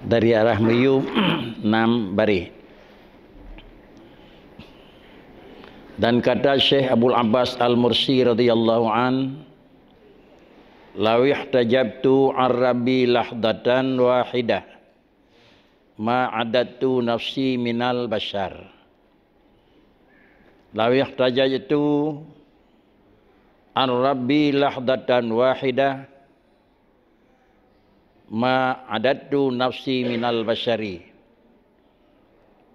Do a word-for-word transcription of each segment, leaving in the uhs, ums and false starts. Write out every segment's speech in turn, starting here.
Dari arah miyueb nam bareh. Dan kata Syekh Abul Abbas Al-Mursi radhiyallahu an, "Law ihtajabtu an Rabbi lahdatan wahidah, ma adadtu nafsi minal bashar." "Law ihtajabtu an Rabbi lahdatan wahidah, ma adadtu nafsi minal bashari."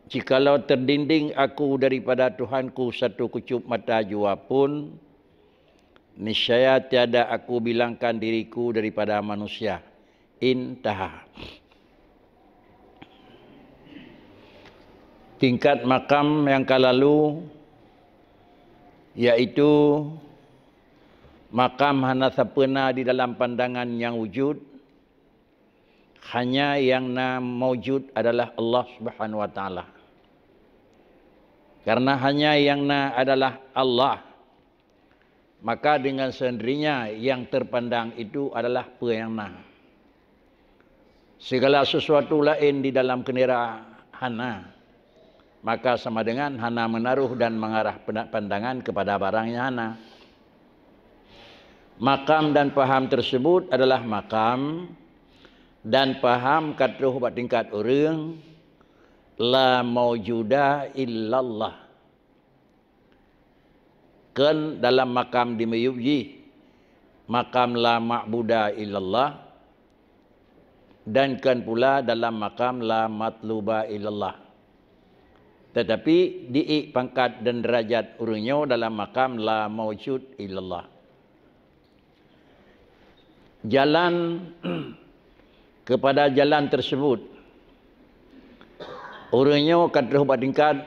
Jikalau terdinding aku daripada Tuhanku satu kucup mata jua pun, niscaya tiada aku bilangkan diriku daripada manusia. Intaha. Tingkat makam yang ka lalu, yaitu makam hana sapeue na di dalam pandangan nyang wujud, hanya yang na maujud adalah Allah Subhanahu wa Taala. Karena hanya yang na adalah Allah, maka dengan sendirinya yang terpandang itu adalah peue nyang na. Segala sesuatu laén di dalam keunira hana, maka sama dengan hana menaruh dan mengarah pena-, pandangan kepada barang nyang hana. Makam dan paham tersebut adalah makam dan paham ka troh bak tingkat ureuëng la maujuda illallah. Kheun dalam makam di miyueb jih, makam la ma'buda illallah, dan kheun pula dalam makam la matluba illallah. Tetapi diék pangkat dan derajat ureuëng nyoe dalam makam la maujud illallah. Jalan kepada jalan tersebut, ureuëng nyoe ka troh bak tingkat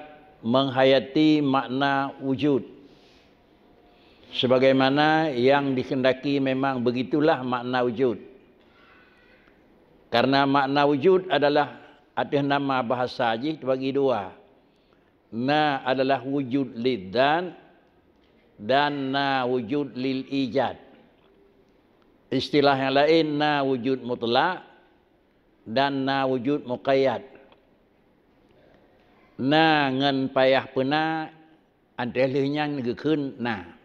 menghayati makna wujud. Sebagaimana yang dikehendaki memang begitulah makna wujud. Karena makna wujud adalah ateueh nama bahasa jih teubagi dua. Na adalah wujud lidzat dan na wujud lil ijad. Istilah nyang laén, na wujud mutlak dan na wujud muqayyad. Na ngon payah peuna, ateueh lheueh nyan geukheun na.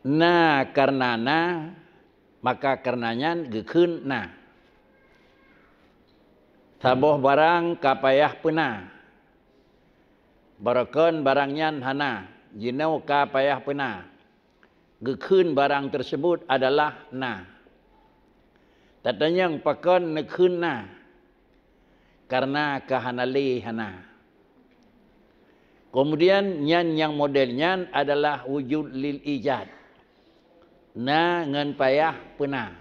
Na kareuna na, maka kareuna nyan geukheun na. Saboh barang ka payah peuna, barokon barang nyan hana, jinoe ka payah peuna. Geukheun barang tersebut adalah na. Tatanyong pakon neukheun na? Kareuna ka hana lé hana. Kemudian nyan nyang model nyan adalah wujud lil ijad. Na ngon payah peuna.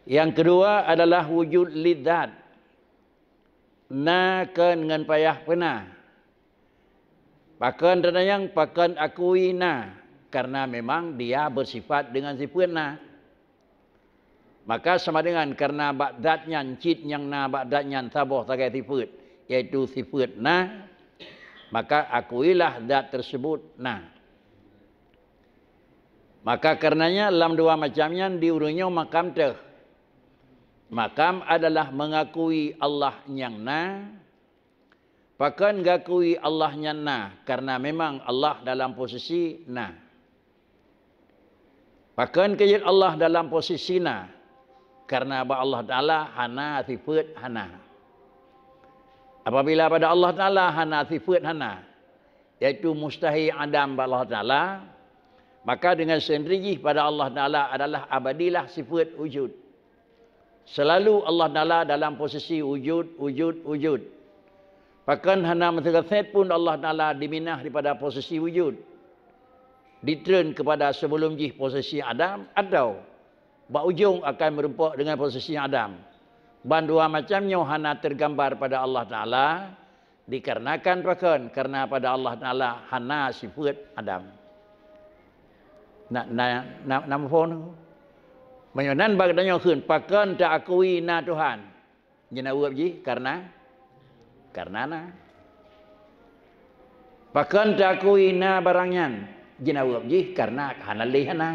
Yang kedua adalah wujud lidzat. Na kheun ngon payah peuna. Pakon tatanyong, pakon akui na? Karena memang dia bersifat dengan sifat na. Maka sama dengan karena bak zat nyan cit nyang na bak zat nyan saboh sagai sifat, yaitu sifat na, maka akuilah zat tersebut na. Maka karenanya lam dua macam nyan di ureuëng nyoe makam teuh. Makam adalah mengakui Allah nyang na. Pakon geukui Allah nyan na? Karena memang Allah dalam posisi na. Pakon keujeuet Allah dalam posisi na? Karena bak Allah Taala hana sifat hana. Apabila pada Allah Taala hana sifat hana, yaitu mustahil adam bak Allah Taala, maka dengan sendiri jih pada Allah Taala adalah abadilah sifat wujud. Selalu Allah Taala dalam posisi wujud, wujud, wujud. Pakon hana meuteureuset pun Allah Taala diminah daripada posisi wujud, ditreun kepada sebelum jih posisi adam, atau bak ujong akan meureumpok dengan posisi adam. Ban dua macam nyoe hana teugambar pada Allah Taala, dikarenakan pakon? Karena pada Allah Taala hana sifat adam. Na, na, na, na muphom? Meunyoe nan bak tanyoe kheun, pakon ta akui na Tuhan? Jaweueb jih, karena, karena na. Pakon ta akui na barang nyan? Jaweueb jih, karena hana lé hana.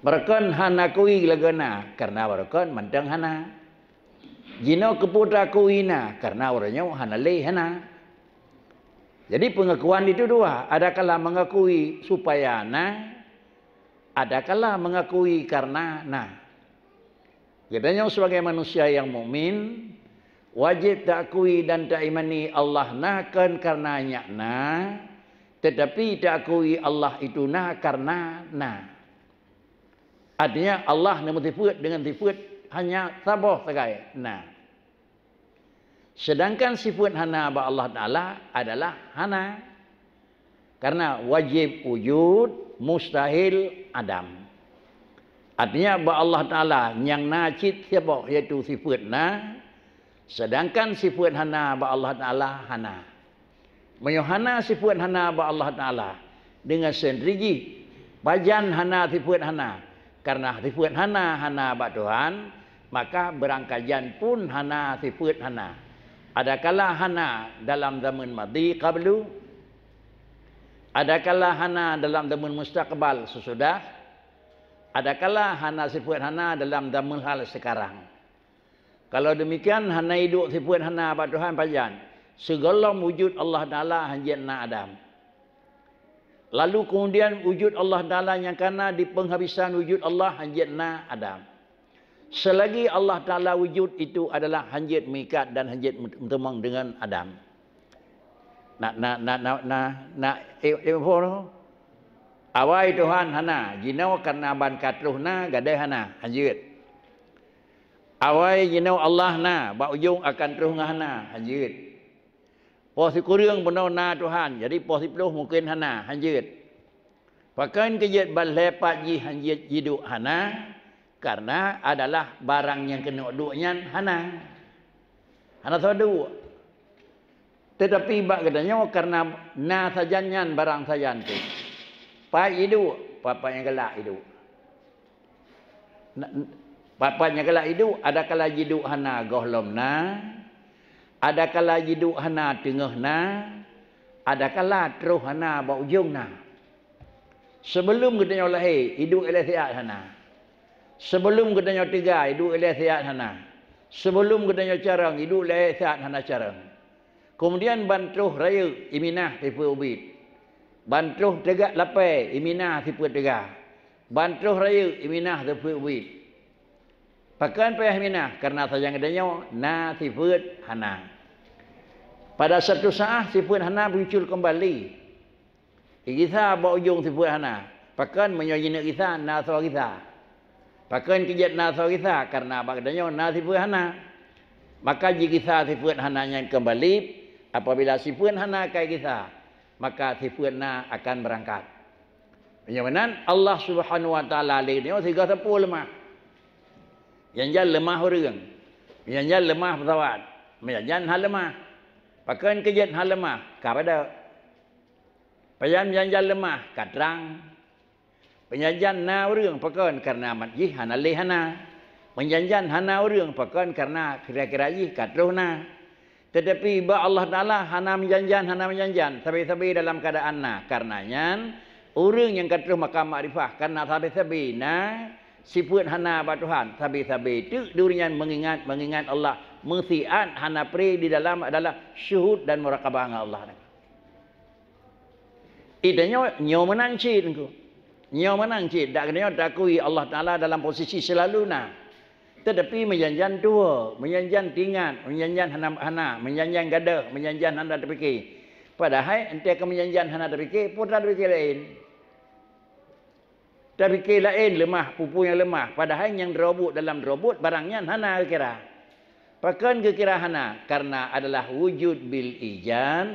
Barokon hana kui lagée na, karena barokon mantong hana. Jinoe keupeue takui na, karena uroe nyoe hana lé hana. Jadi pengakuan itu dua, adakala mengakui supaya na, adakala mengakui karena na. Geutanyoe sebagai manusia yang mukmin, wajib takui dan taimani Allah na kon karena nyak na, tetapi takui Allah itu na karena na. Artinya Allah neumeusifeuet dengan sifeuet hanya saboh sagai na. Sedangkan sifeuet hana bak Allah Taala adalah hana. Karena wajib wujud, mustahil adam. Artinya bak Allah Taala nyang na cit saboh, yaitu sifeuet na, sedangkan sifeuet hana bak Allah Taala hana. Meunyoe hana sifeuet hana bak Allah Taala, dengan sendiri jih pajan hana sifeuet hana, karena sifeuet hana hana bak Tuhan, maka beurangkajan pun hana sifeuet hana. Adakala hana dalam zaman madhi qablu, adakala hana dalam zaman mustaqbal sesudah, adakala hana sifeuet hana dalam zaman hal sekarang. Kalau demikian, hana iduek sifeuet hana bak Tuhan pajan? Sigohlom wujud Allah Taala hanjeuet na adam. Lalu kemudian wujud Allah Taala nyang kana di penghabisan wujud Allah hanjeuet na adam. Selagi Allah Taala wujud itu adalah hanjeuet meuikat dan hanjeuet meuteumong dengan adam. Na, na, na, na, na, na, eh, eh, apa tu? Awai Tuhan hana, jinoe karena ban ka troh na, gadai hana, hanjeuet. Awai jinoe Allah na, bak ujong akan troh ngon hana, hanjeuet. Poh sikureueng bunoe na Tuhan, jadi poh siploh mungken hana, hanjeuet. Pakon keu jeuet ban lhée pat jih hanjeuet jiduek hana, karena adalah barang nyang keuneuk duek nyan hana. Hana soe duek. Tetapi bak geutanyoe karena na sajan nyan barang sajan teuh. Pat jiduek, pat-pat nyang galak jiduek. Na, pat-pat nyang galak jiduek, adakala jiduek hana gohlom na, adakala jiduek hana teungoh na, adakala troh hana bak ujong na. Sebelum geutanyoe lahé, iduek ilée siat hana. Sebelum geutanyoe teuga, iduek ilée siat hana. Sebelum geutanyoe carông, iduek ilée siat hana carông. Kemudian ban troh rayeuk, iminah sifeuet ubit. Ban troh teuga lapée, iminah sifeuet teuga. Ban troh rayeuk, iminah sifeuet ubit. Pakon payah minah? Karena sajan geutanyoe na sifeuet hana. Pada satu saat sifeuet hana muncul kembali. Igisa bak ujong sifeuet hana. Pakon meunyoe jineuk gisa na soe gisa? Pakon keu jeuet na soe gisa? Karena bak geutanyoe na sifeuet hana. Maka jigisa sifeuet hana nyan keumbali, apabila sifeuet hana ka igisa, maka sifeuet na akan beurangkat. Meunyoe meunan, Allah Subhanahu wa Taala lé nyoe sigoe sapeue leumah. Meunyan leumah ureuëng. Meunyan leumah peusawat. Meunyan hana leumah. Pakon keu jeuet hana leumah? Ka padub. Pajan meunyan leumah? Ka trang. Meunyan na ureuëng, pakon? Kareuna mat jih hana lé hana. Meunyan hana ureuëng, pakon? Kareuna kira-kira jih ka troh na. Teutapi bak Allah Taala hana meunyan, hana meunyan, sabe-sabe dalam keuadaan na. Kareuna nyan, ureuëng nyang ka troh makam makrifah, kareuna sabe-sabe na sifeuet hana bak Tuhan, sabe-sabe teuk di ureuëng nyan meungingat, meungingat Allah, meusiat hana pre di dalam adalah syuhud dan murakabah ngon Allah. Ita nyoe, nyoe meunan cit engku. Nyoe meunan cit, dak nyoe takui Allah Taala dalam posisi selalu na. Teutapi meunyan tuwoe, meunyan tingat, meunyan hana, hana, meunyan gadôh, meunyan hana tapike. Padahai enteuk keu meunyan hana tapike, peue tapike laén. Tapike laén leumah, peue-peue nyang leumah, padahai nyang droe buet dalam droe buet barang nyan hana geukira. Pakon geukira hana? Kareuna adalah wujud bil ijad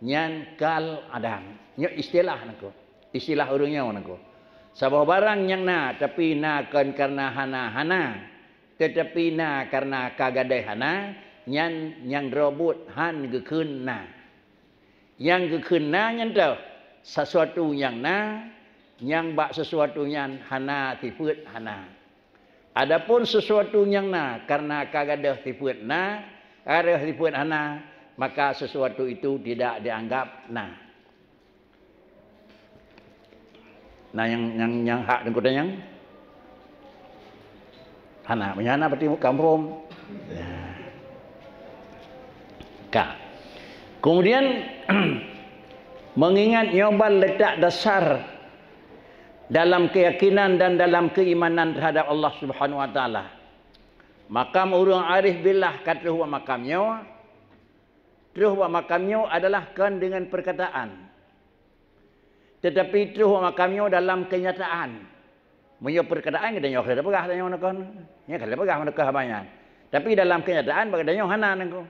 nyan kal adam. Nyoe istilah nangku. Istilah ureuëng nyoe nangku. Saboh barang nyang na, tapi na kon kareuna hana-hana, teutapi na kareuna ka gadôh hana, nyan nyang droe buet han geukheun na. Nyang geukheun na nyan toh, sesuatu nyang na, nyang bak sesuatu nyan hana sifeuet hana. Adapun sesuatu nyang na kareuna ka gadôh sifeuet na, ka gadôh sifeuet hana, maka sesuatu itu tidak dianggap na. Nah, nyang, nyang, nyang hak dan kota nyang Hana, meunyoe hana berarti kamoe phom. Ka. Kemudian, mengingat nyoe ban letak dasar dalam keyakinan dan dalam keimanan terhadap Allah Subhanahu wa Taala. Makam ureuëng arif billah ka troh bak makam nyoe, troh bak makam nyoe adalah kon deungon perkataan, tetapi troh bak makam nyoe dalam kenyataan. Meunyoe perkataan, geutanyoe ka lheueh peugah tanyoe nakon, nyoe ka lheueh peugah meunakon haba nyan. Tapi dalam kenyataan, bak geutanyoe hana nangko.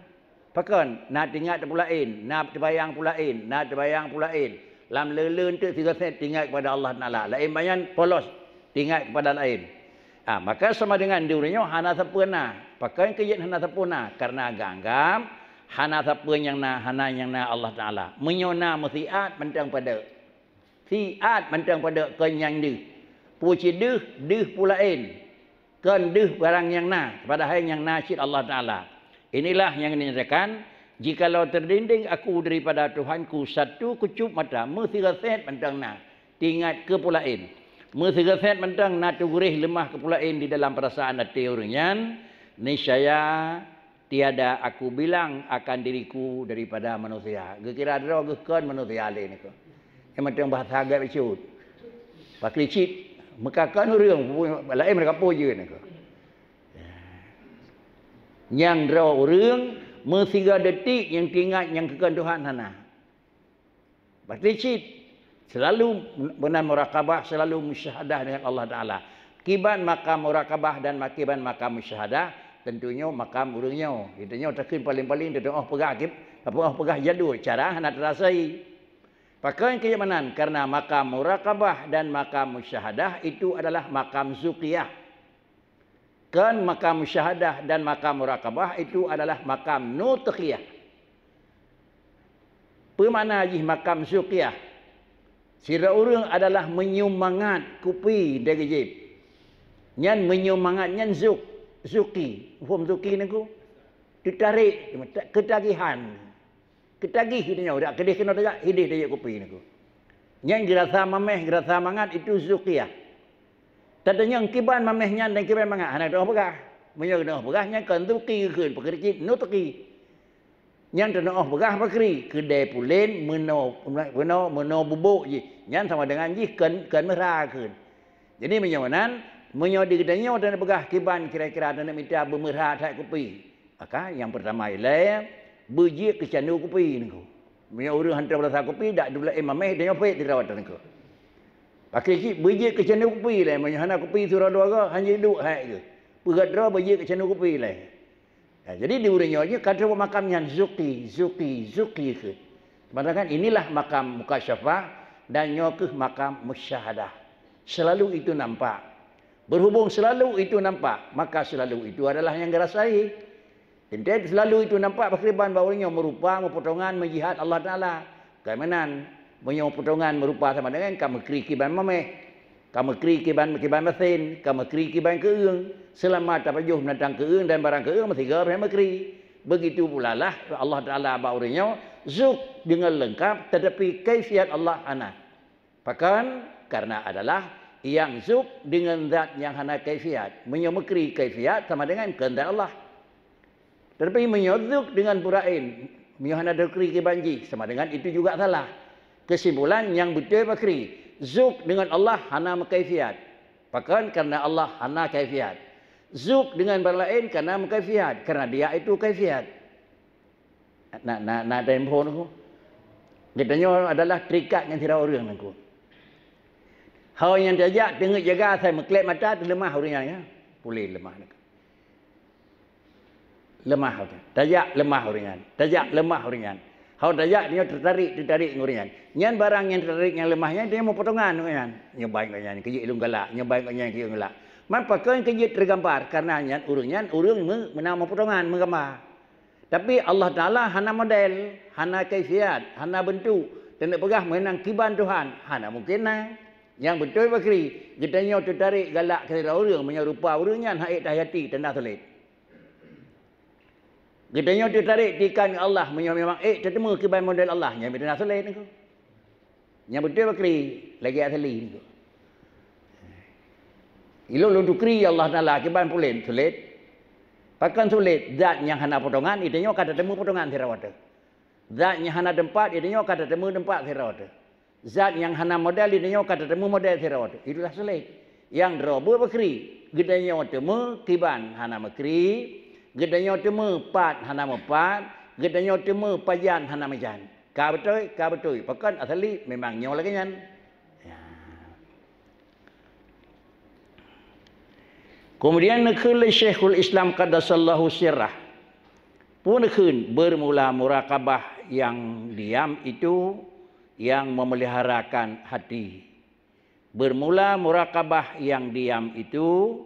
Pakon? Na teuingat pulaén, na teubayang pulaén, na teubayang pulaén. Lam leuen-leuen teuk sigoe sép teuingat kepada Allah Taala. Laén banyan polos teuingat kepada laén. Ah, maka sama dengan di ureuëng nyoe hana sapeue na. Pakon keu jeuet hana sapeue na? Karena gam-gam hana sapeue nyang na, hana nyang na Allah Taala. Meunyoe na meusiat mantong padub. Siat mantong padub kon nyang deuh. Peue cit deuh, deuh pulaén. Kon deuh barang nyang na, padahai nyang na cit Allah Taala. Inilah nyang dinyatakan, "Jikalau terdinding aku daripada Tuhanku satu kucup mata, meusigoe sép mantong na, teuingat keu pulaén. Meusigoe sép mantong na teuguréh leumah keu pulaén di dalam peurasaan até ureuëng nyan, niscaya tiada aku bilang akan diriku daripada manusia." Geukira droe geuh kon manusia lé niko. Nyang mantong bahasa agak bacut. Pakri cit, meukakan ureuëng, laén meureuka peue jeuet niko. Nyang droe ureuëng meusigoe detik nyang teuingat nyang keu kon Tuhan hana. Berarti cit selalu meunan murakabah, selalu musyahadah dengan Allah Taala. Kiban makam murakabah dan ma-, kiban makam musyahadah, tentunya makam ureuëng nyoe. Geutanyoe takheun paling-paling teutuoh peugah, teutuoh peugah jadul, cara hana teurasai. Pakon keu meunan? Karena makam murakabah dan makam musyahadah itu adalah makam zuqiyah. Kan makam musyahadah dan makam murakabah itu adalah makam nutqiyah. Peue makna jih makam zuqiyah? Sidroe ureuëng adalah meunyoe mangat kupi dagée jieb. Nyan meunyoe mangat nyan zuk, zuqi. Muphom zuqi niko? Teutarek, keutagihan. Keutagih geutanyoe, dak keudeh keunoe tajak, hideh tajak kupi niko. Nyan geurasa maméh, geurasa mangat, itu zuqiyah. Tatanyong kiban maméh nyan dan kiban mangat, hana teuoh peugah. Meunyoe teuoh peugah, nyan kon zuqi geukheun, pakri cit nutqi. Nyan teuoh peugah pakri, keudeh pulen, meunoe, meunoe, meunoe bubôk jih. Nyan sama dengan jih kon, kon meurha kheun. Jadi meunyoe nan, meunyoe di geutanyoe teuoh peugah kiban kira-kira teuoh mita beumeurha that kupi. Maka nyang peurtama ilée, beujeuet keu canu kupi niko. Meunyoe ureuëng hantom rasa kupi, dak dulaém maméh, tanyoe phet dirawat niko. Pakri cit beujeuet keu canu kupi ilée, meunyoe hana kupi sidroe dua goe, hana jeuet duek hai geuh. Peugét droe beujeuet keu canu kupi ilée. Ya, jadi di ureuëng nyoe jih ka troh makam nyan zuqi, zuqi, zuqi kheun. Sementara kan inilah makam mukasyafah dan nyoe keuh makam musyahadah. Selalu itu nampak. Berhubung selalu itu nampak, maka selalu itu adalah nyang geurasai. Teuntée selalu itu nampak pakriban bak ureuëng nyoe meurupa meupotongan meujihat Allah Taala. Keu meunan, meunyoe meupotongan meurupa sama dengan ka meukri kiban maméh, ka meukri kiban, kiban meusén, ka meukri kiban keueueng, seulama tapajoh binatang keueueng dan barang keueueng meusigoe pih meukri. Begitu pula lah Allah Taala bak ureuëng nyoe zuk deungon leungkap, tetapi kaifiat Allah hana. Pakon? Karena adalah nyang zuk deungon zat nyang hana kaifiat. Meunyoe meukri kaifiat sama dengan keuheundak Allah. Tetapi meunyoe zuk deungon purain, meunyoe hana teukri kiban jih, sama dengan itu juga salah. Kesimpulan nyang beutôi pakri, zuk deungon Allah hana meukaifiat. Pakon? Karena Allah hana kaifiat. Zuk deungon barang laén karena meukaifiat, karena Dia itu kaifiat. Na, na, na tempo niko. Geutanyoe adalah terikat ngon sidroe ureuëng niko. Ho nyang tajak teungeut jaga asai meukleb mata teuleumah ureuëng nyan, ya. Puléh leumah niko. Leumah ureuëng. Tajak leumah ureuëng nyan. Tajak leumah ureuëng nyan. Ho tajak nyoe teutarik, teutarik ngon ureuëng nyan. Nyan barang nyang teutarik nyang leumah nyan, nyoe meupotongan ureuëng nyan. Nyoe bai ngon nyan, keujeuet lôn galak. Nyoe bai ngon nyan, keujeuet lôn galak. Man pakon keujeuet teugambar? Karena nyan ureuëng nyan ureuëng meu-, meunan meupotongan, meugama. Tapi Allah Taala hana model, hana kaifiat, hana beuntuk. Teuneuk peugah meunan kiban Tuhan, hana mungken na. Nyang beutôi pakri, geutanyoe teutarek galak keu sidroe ureuëng meunyoe rupa ureuëng nyan han ék tahayati tanda sulet. Geutanyoe teutarek tikan Allah meunyoe memang ék teuteumé kiban model Allah, nyan tanda sulet niko. Nyang beutôi pakri lagée asli niko. Ilôn lôn tukri, ya Allah Taala, kiban pulen sulet. Pakon sulet? Zat nyang hana potongan, geutanyoe ka tateumé potongan sidroe teuh. Zat nyang hana teumpat, geutanyoe ka tateumé teumpat sidroe teuh. Zat nyang hana model, geutanyoe ka tateumé model sidroe teuh. Itulah sulet. Nyang droe beuet bakri, geutanyoe teumé kiban hana meukri, geutanyoe teumé pat hana meupat, geutanyoe teumé pajan hana meujan. Ka beutôi, ka beutôi. Pakon asali memang nyoe lagée nyan. Ya. Kemudian neukheun lé Syekhul Islam Qaddasallahu sirrah, peue neukheun, bermula murakabah yang diam itu yang memeliharakan hati. Bermula murakabah yang diam itu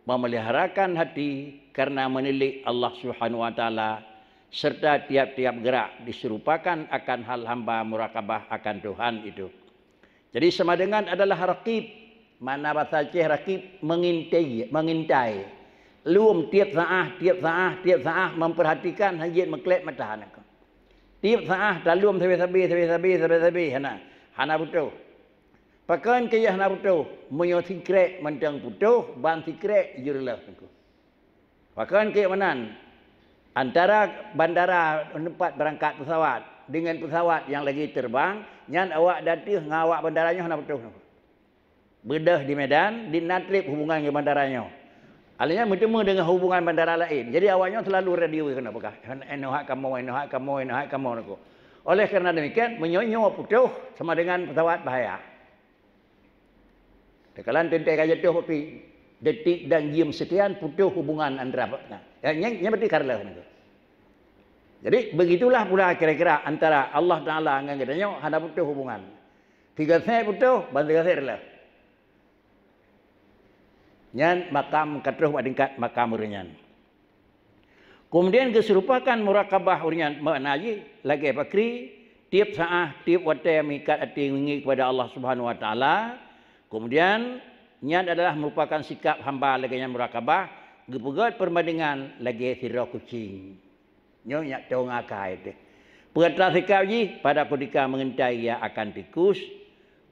memeliharakan hati karena menilik Allah Subhanahu wa Taala, serta tiap-tiap gerak diserupakan akan hal hamba murakabah akan Tuhan itu. Jadi sama dengan adalah rakib. Mana bahasa Aceh rakib? Mengintai, mengintai. Lom tiap saah, tiap saah, tiap saah memperhatikan, hanjeuet meuklek mata aneuk. Tiap saah talom sabe-sabe, sabe-sabe, sabe-sabe, hana, hana putôh. Pakon keu hana putôh? Meunyoe sikrek mantong putôh, ban sikrek jeureuleuh teungku. Pakon keu meunan? Antara bandara teumpat beurangkat pesawat dengan pesawat nyang lagi terbang, nyan awak ateueh ngon awak bandara nyoe hana putôh. Beudôh di Medan, di na trép hubungan ngon bandara nyoe. Akhirnya meuteumé deungon hubungan bandara laén. Jadi awak nyoe selalu radio keunoe peugah, "Inoe hak kamoe, inoe hak kamoe, inoe hak kamoe," niko. Oleh karena demikian, meunyoe nyoe putôh, sama dengan pesawat bahaya. Takalon teuntèe ka jatuh api, detik dan jeuem sekian putôh hubungan antara, nah, ya, nyan, nyan berarti ka reuloh niko. Jadi begitulah pula kira-kira antara Allah Taala ngon geutanyoe, hana putôh hubungan. Tiga set putôh, ban tiga set reuloh. Nyan makam ka troh bak tingkat makam ureuëng nyan. Kemudian geuseurupakan murakabah ureuëng nyan, makna jih lagée bakri, tiep saah, tiep watée meuikat até meungieng kepada Allah Subhanahu Wa Taala. Kemudian nyan adalah merupakan sikap hamba lagée nyan murakabah, geupeugét perbandingan lagée sidroe kucing. Nyoe nyak tong akai teuh. Peugata sikap jih pada kutika mengintai ia akan tikus,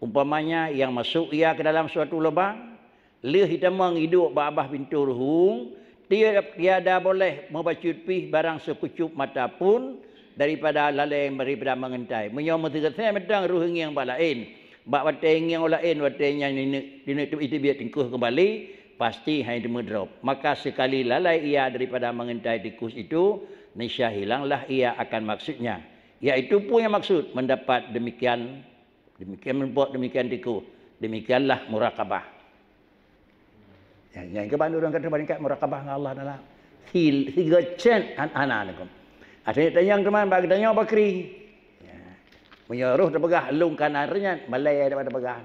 umpamanya yang masuk ia ke dalam suatu lubang, lheueh jitamong iduek bak babah pintoe ruhueng, tiada boleh meubacut pih barang seukucup mata pun daripada lalée daripada mengintai. Meunyoe meuseugesé mantong ruhueng ngieng bak laén, bak watée ngieng laén, watée nyan ineuk, ineuk teubiet tingkeuh keumbali, pasti hana teumé drop. Maka sekali lalai ia daripada mengintai tikus itu, niscaya hilanglah ia akan maksudnya. Yaitu peue nyang maksud mendapat demikian, demikian menumpok, demikian tikus, demikianlah murakabah. Ya, nyang keuban ureuëng ka teuba tingkat murakabah ngon Allah Taala. Si, si geucet an-, hana lakum. Até tanyong teuma bak geutanyoe bakri. Ya. Meunyoe roh teupeugah lôn kana reunyan, malée daripada peugah.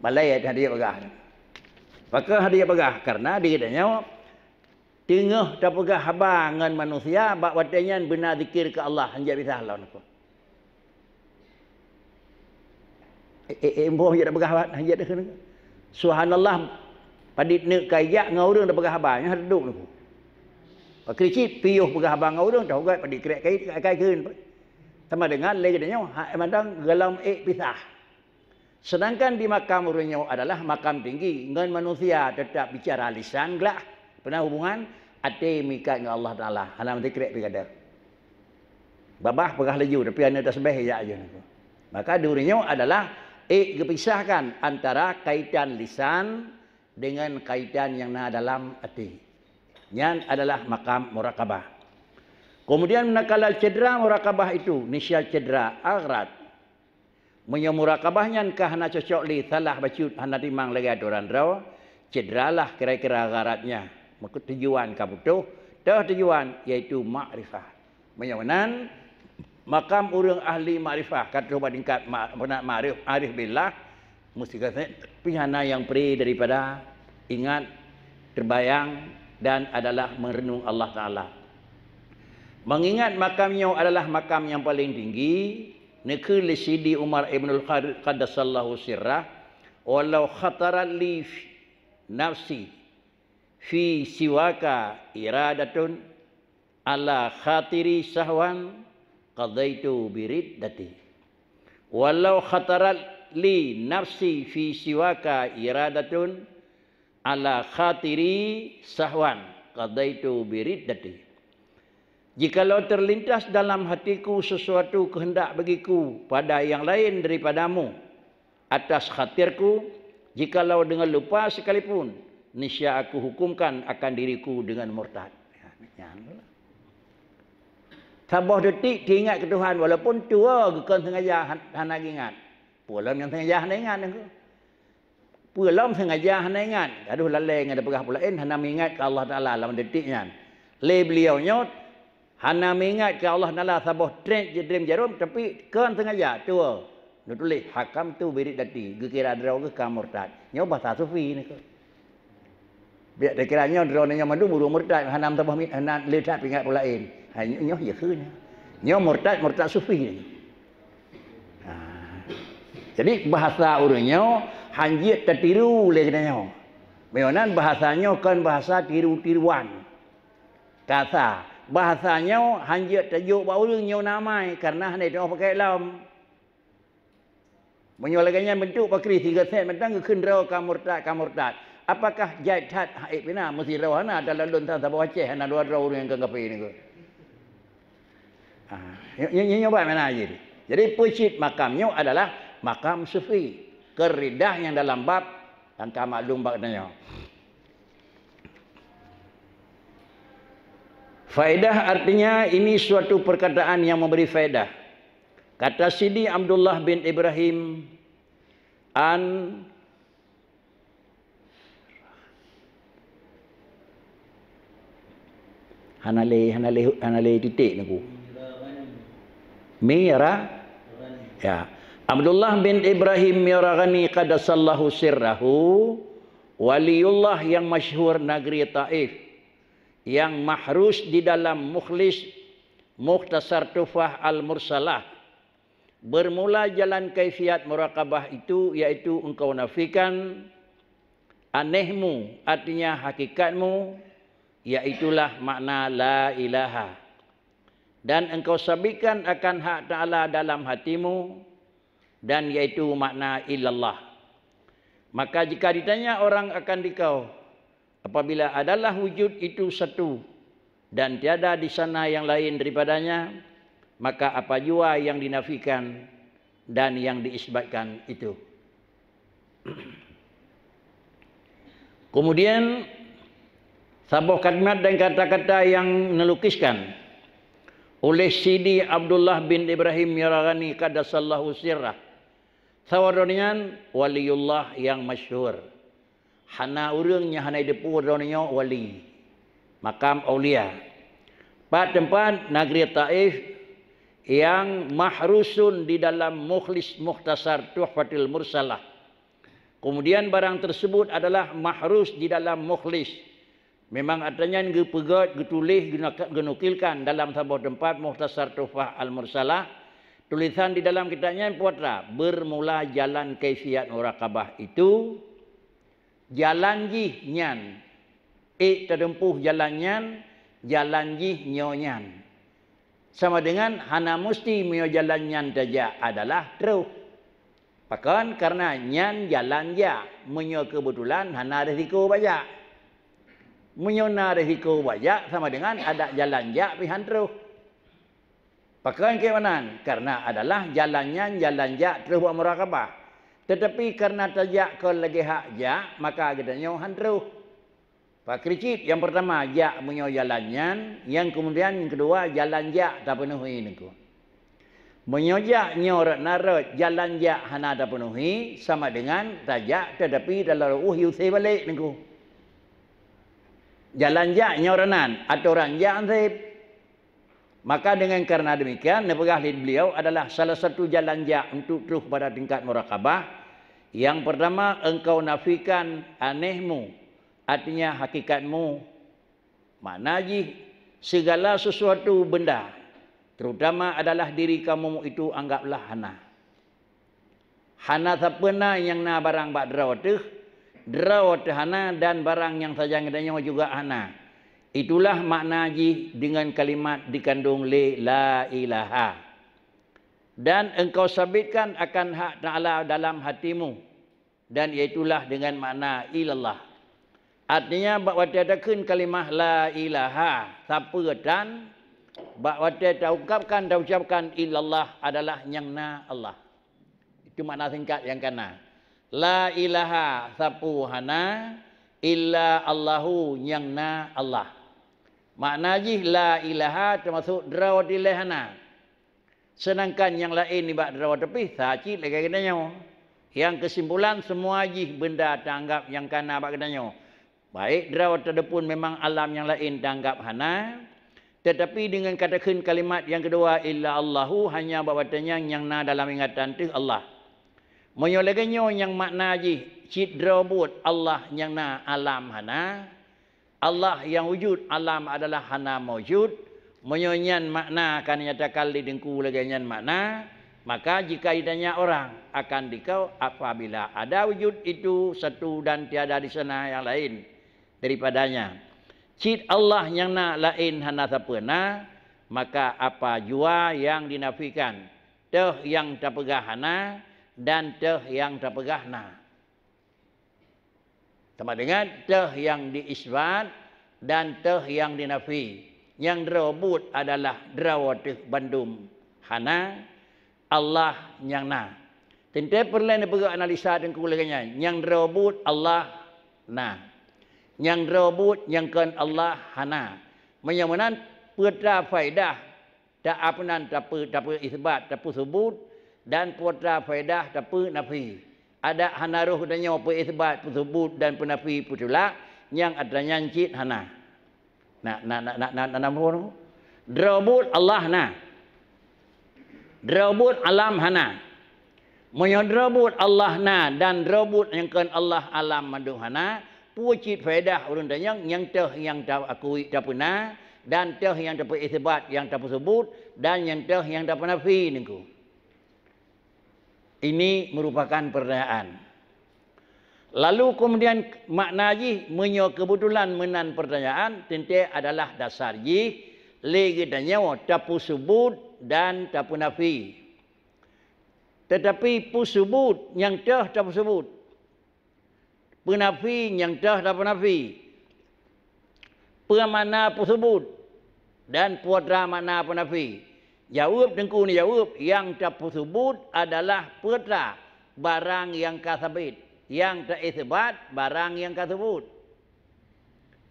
Malée hadiah peugah. Pakon hadiah peugah? Karena di geutanyoe teungoh tapeugah haba ngon manusia, bak watée nyan beuna zikir keu Allah, hanjeuet pisah lom. Eh, eh, eh, boh hanjeuet tapeugah haba, hanjeuet takheun. Subhanallah, padit neuk ka ijak ngon ureuëng tapeugah haba, nyan hana duek niko. Pakri cit piôh peugah haba ngon ureuëng, tapeugah padit krek kai, kai, kai kheun. Sama dengan lé geutanyoe, hak mantong golom ék pisah. Sedangkan di makam ureuëng nyoe adalah makam tinggi, ngon manusia teutap bicara lisan glah, peuna hubungan, até meuikat ngon Allah Taala, hana meusikrek pih ka deuh. Babah peugah laju, tapi hana tasbeh jak aja niko. Maka di ureuëng nyoe adalah ék geupisahkan antara kaitan lisan dengan kaitan nyang na dalam até. Nyan adalah makam murakabah. Kemudian manakala cedera murakabah itu, niscaya cedera akhirat. Meunyoe murakabah nyan ka hana cocok lé, salah bacut, hana timang lagée atoran droe, cederalah kira-kira gharatnya. Meukeue tujuan ka putôh, toh tujuan yaitu makrifah. Meunyoe meunan, makam ureuëng ahli makrifah ka troh bak tingkat ma-, meunan makrif-, arif billah, meusigasék pih hana nyang pri daripada ingat, terbayang, dan adalah meureunung Allah Taala. Mengingat makam nyoe adalah makam nyang paleng tinggi, neukheun lé Sidi Umar Ibnul Khattab qaddasallahu sirrah, "Walau khatarat li nafsi fi siwaka iradatun ala khatiri sahwan qadaitu biriddati. Walau khatarat li nafsi fi siwaka iradatun ala khatiri sahwan qadaitu biriddati. Jikalau terlintas dalam hatiku sesuatu kehendak bagiku pada yang lain daripadamu atas khatirku, jikalau dengan lupa sekalipun, niscaya aku hukumkan akan diriku dengan murtad. Ya, nyan. Saboh detik teuingat keu Tuhan, walaupun tuwoe geukheun sengaja han-, hana geuingat. Peue lom nyang sengaja hana ingat nyan keuh. Peue lom sengaja hana ingat. Gadoh lalée ngon peugah peue laén, hana meuingat keu Allah Taala lam detik nyan. Lé beliau nyoe hana meuingat keu Allah Taala saboh trek jidrem jarom, tapi kon sengaja tuwoe. Neutuléh, "Hakamtu biriddati," geukira droe geuh ka murtad. Nyoe bahasa sufi nyan keuh. Biak takira nyoe droeneuh nyoe mandum ureuëng murtad, hana meusaboh mi-, hana le that peuingat peue laén. Ha, nyoe, nyoe ya kheun. Nyoe murtad, murtad sufi. Ha. Jadi, bahasa ureuëng nyoe hanjeuet tatiru lé geutanyoe. Meunyoe nan bahasa nyoe kon bahasa tiru-tiruan. Kasa, bahasa nyoe hanjeuet tajok bak ureuëng nyoe na amai, kareuna hana jiteuôt pakai lom. Meunyoe lagée nyan beuntuk pakri sigoe sét mantong geukheun droe ka murtad, ka murtad. Apakah jai that hai pina meusidroe hana dalam lôn tan saboh Aceh hana dua droe ureuëng nyang kafé nyoe? Ah, nyoe, nyoe, nyoe, nyoe bak mana jih. Jadi peucit makam nyoe adalah makam sufi. Keuridah nyang dalam bab nyang ka maklum bak nyoe. Faedah artinya ini suatu perkataan yang memberi faedah. Kata Sidi Abdullah bin Ibrahim an hana lé, hana lé, hana lé titik nunggu. Mira, ya. Abdullah bin Ibrahim Miragani qaddasallahu sirrahu, waliullah yang masyhur negeri Taif, yang mahrus di dalam Mukhlis, Mukhtasar Tuhfah Al-Mursalah. Bermula jalan kaifiat muraqabah itu, yaitu engkau nafikan anehmu, artinya hakikatmu, yaitulah makna la ilaha. Dan engkau sabitkan akan hak Ta'ala dalam hatimu, dan yaitu makna illallah. Maka jika ditanya orang akan dikau, apabila adalah wujud itu satu dan tiada di sana yang lain daripadanya, maka apa jua yang dinafikan dan yang diisbatkan itu? Kemudian, saboh kalimat dan kata-kata yang neulukiskan oleh Sidi Abdullah bin Ibrahim Miragani qaddasallahu sirrah. Saboh droe nyan waliullah yang masyhur. Hana ureuëng nyang hana jiteupeue droe nyoe wali. Makam aulia. Pat teumpat negeri Taif yang mahrusun di dalam Mukhlis Mukhtasar Tuhfatil Mursalah. Kemudian barang tersebut adalah mahrus di dalam Mukhlis. Memang atra nyan geupeugét, geutuléh, geunaka-, geunukilkan dalam saboh teumpat Mukhtasar Tuhfah Al-Mursalah. Tulisan di dalam kitab nyan peue atra, bermula jalan kaifiat muraqabah itu, jalan jih nyan, ék teuteumpuh jalan nyan, jalan jih nyoe nyan. Sama dengan hana musti meunyoe jalan nyan tajak adalah troh. Pakon? Kareuna nyan jalan jak, meunyoe keubeutulan hana risiko bak jak. Meunyoe na risiko bak jak, sama dengan adak jalan jak pih han troh. Pakon keu meunan? Kareuna adalah jalan nyan jalan jak troh bak muraqabah. Teutapi kareuna tajak kon lagée hak jak, maka geutanyoe han troh. Pakri cit, nyang peurtama jak meunyoe jalan nyan, nyang keumudian nyang keudua jalan jak tapeunuhi niko. Meunyoe jak nyoe rot na rot jalan jak hana tapeunuhi, sama dengan tajak teutapi dalam ru'uh yusé balek niko. Jalan jak nyoe rot nan, atoran jak anseb. Maka dengan karena demikian, neupeugah lé beliau adalah salah satu jalan jak untuk troh pada tingkat muraqabah. Yang pertama, engkau nafikan anehmu, artinya hakikatmu. Makna jih, segala sesuatu benda, terutama adalah diri kamu itu anggaplah hana. Hana sapeue na nyang na barang bak droe teuh, droe teuh hana dan barang nyang sajan geutanyoe juga hana. Itulah makna jih dengan kalimat dikandung lé la ilaha. Dan engkau sabitkan akan hak Ta'ala dalam hatimu, dan iaitulah dengan makna ilallah. Artinya, bak watée takheun kalimah la ilaha, sapeue tan, bak watée taungkapkan, taucapkan illallah adalah nyang na Allah. Itu makna singkat nyang ka na. La ilaha, sapeue hana, illa Allahu, nyang na Allah. Makna jih la ilaha teumasok droe dilée hana. Seudangkan nyang laén nibak droe teupih sa cit lagée geutanyoe. Nyang keusimpulan, semua jih beunda taanggab nyang ka na bak geutanyoe. Baik droe teudeupun memang alam nyang laén taanggab hana, teutapi deungon ka takheun kalimat nyang keudua, illa Allahu, hanya bak watée nyan nyang na dalam ingatan teuh Allah. Meunyoe lagée nyoe nyang makna jih, cit droe buet Allah nyang na, alam hana, Allah nyang wujud, alam adalah hana maujud, meunyoe nyan makna ka dinyatakan lé Teungku lagée nyan makna, maka jika ditanya orang akan dikau, apabila ada wujud itu satu dan tiada di sana yang lain daripadanya, cit Allah nyang na, laén hana sapeue na, maka apa jua nyang dinafikan, teuh nyang tapeugah hana dan teuh nyang tapeugah na. Sama dengan teuh nyang diisbat dan teuh nyang dinafi. Nyang droe buet adalah droe teuh bandum hana, Allah nyang na. Teuntée peureulée neupeugah analisa Teungku lagée nyan, nyang droe buet Allah na. Nyang droe buet nyang kon Allah hana. Meunyoe meunan, peue ta faedah ta-, apa nan, tapeu-, tapeuisbat, tapeusubut, dan peue ta faedah tapeunafi. Adak hana roh geutanyoe peuisbat, peusubut, dan peunafi, peutulak, nyang atra nyan cit hana. Na, na, na, na, na, na, na, na, droe buet Allah na. Droe buet alam hana. Meunyoe droe buet Allah na dan droe buet nyang kon Allah alam mandum hana, peue cit faedah ureuëng tanyong nyang teuh nyang taakui tapeuna, dan teuh nyang tapeuisbat nyang tapeusubut, dan nyang teuh nyang tapeunafi Teungku? Ini merupakan pertanyaan. Lalu kemudian makna jih, meunyoe keubeutulan meunan pertanyaan, teuntée adalah dasar jih lé geutanyoe tapeusubut dan tapeunafi. Teutapi peusubut nyang teuh tapeusubut, peunafi nyang teuh tapeunafi. Peue makna peusubut dan peue atra makna peunafi? Jaweueb Teungku neujaweueb, nyang tapeusubut adalah peue atra, barang nyang ka sabit, nyang taisbat, barang nyang ka subut.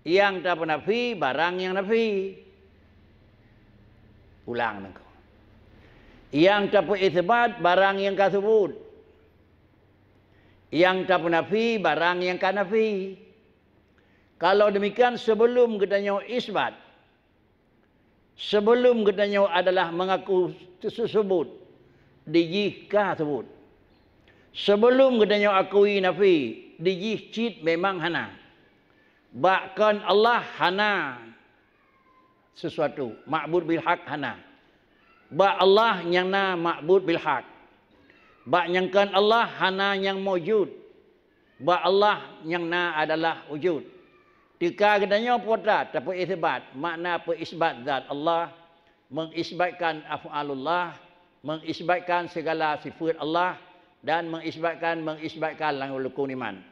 Nyang tapeunafi, barang nyang nafi. Ulang Teungku. Nyang tapeuisbat, barang nyang ka subut. Nyang tapeunafi, barang nyang ka nafi. Kalau demikian, sebelum geutanyoe isbat, sebelum geutanyoe adalah mengaku su-, subut, dijih ka subut. Sebelum geutanyoe akui nafi, dijih cit memang hana. Bak kon Allah hana sesuatu, makbud bil haq hana. Bak Allah nyang na makbud bil haq. Bak nyang kon Allah hana nyang maujud. Bak Allah nyang na adalah wujud. Teuka geutanyoe peue atra tapeuisbat, makna peuisbat zat Allah, mengisbatkan af'alullah, mengisbatkan segala sifat Allah, dan mengisbatkan, mengisbatkan lam rukun iman.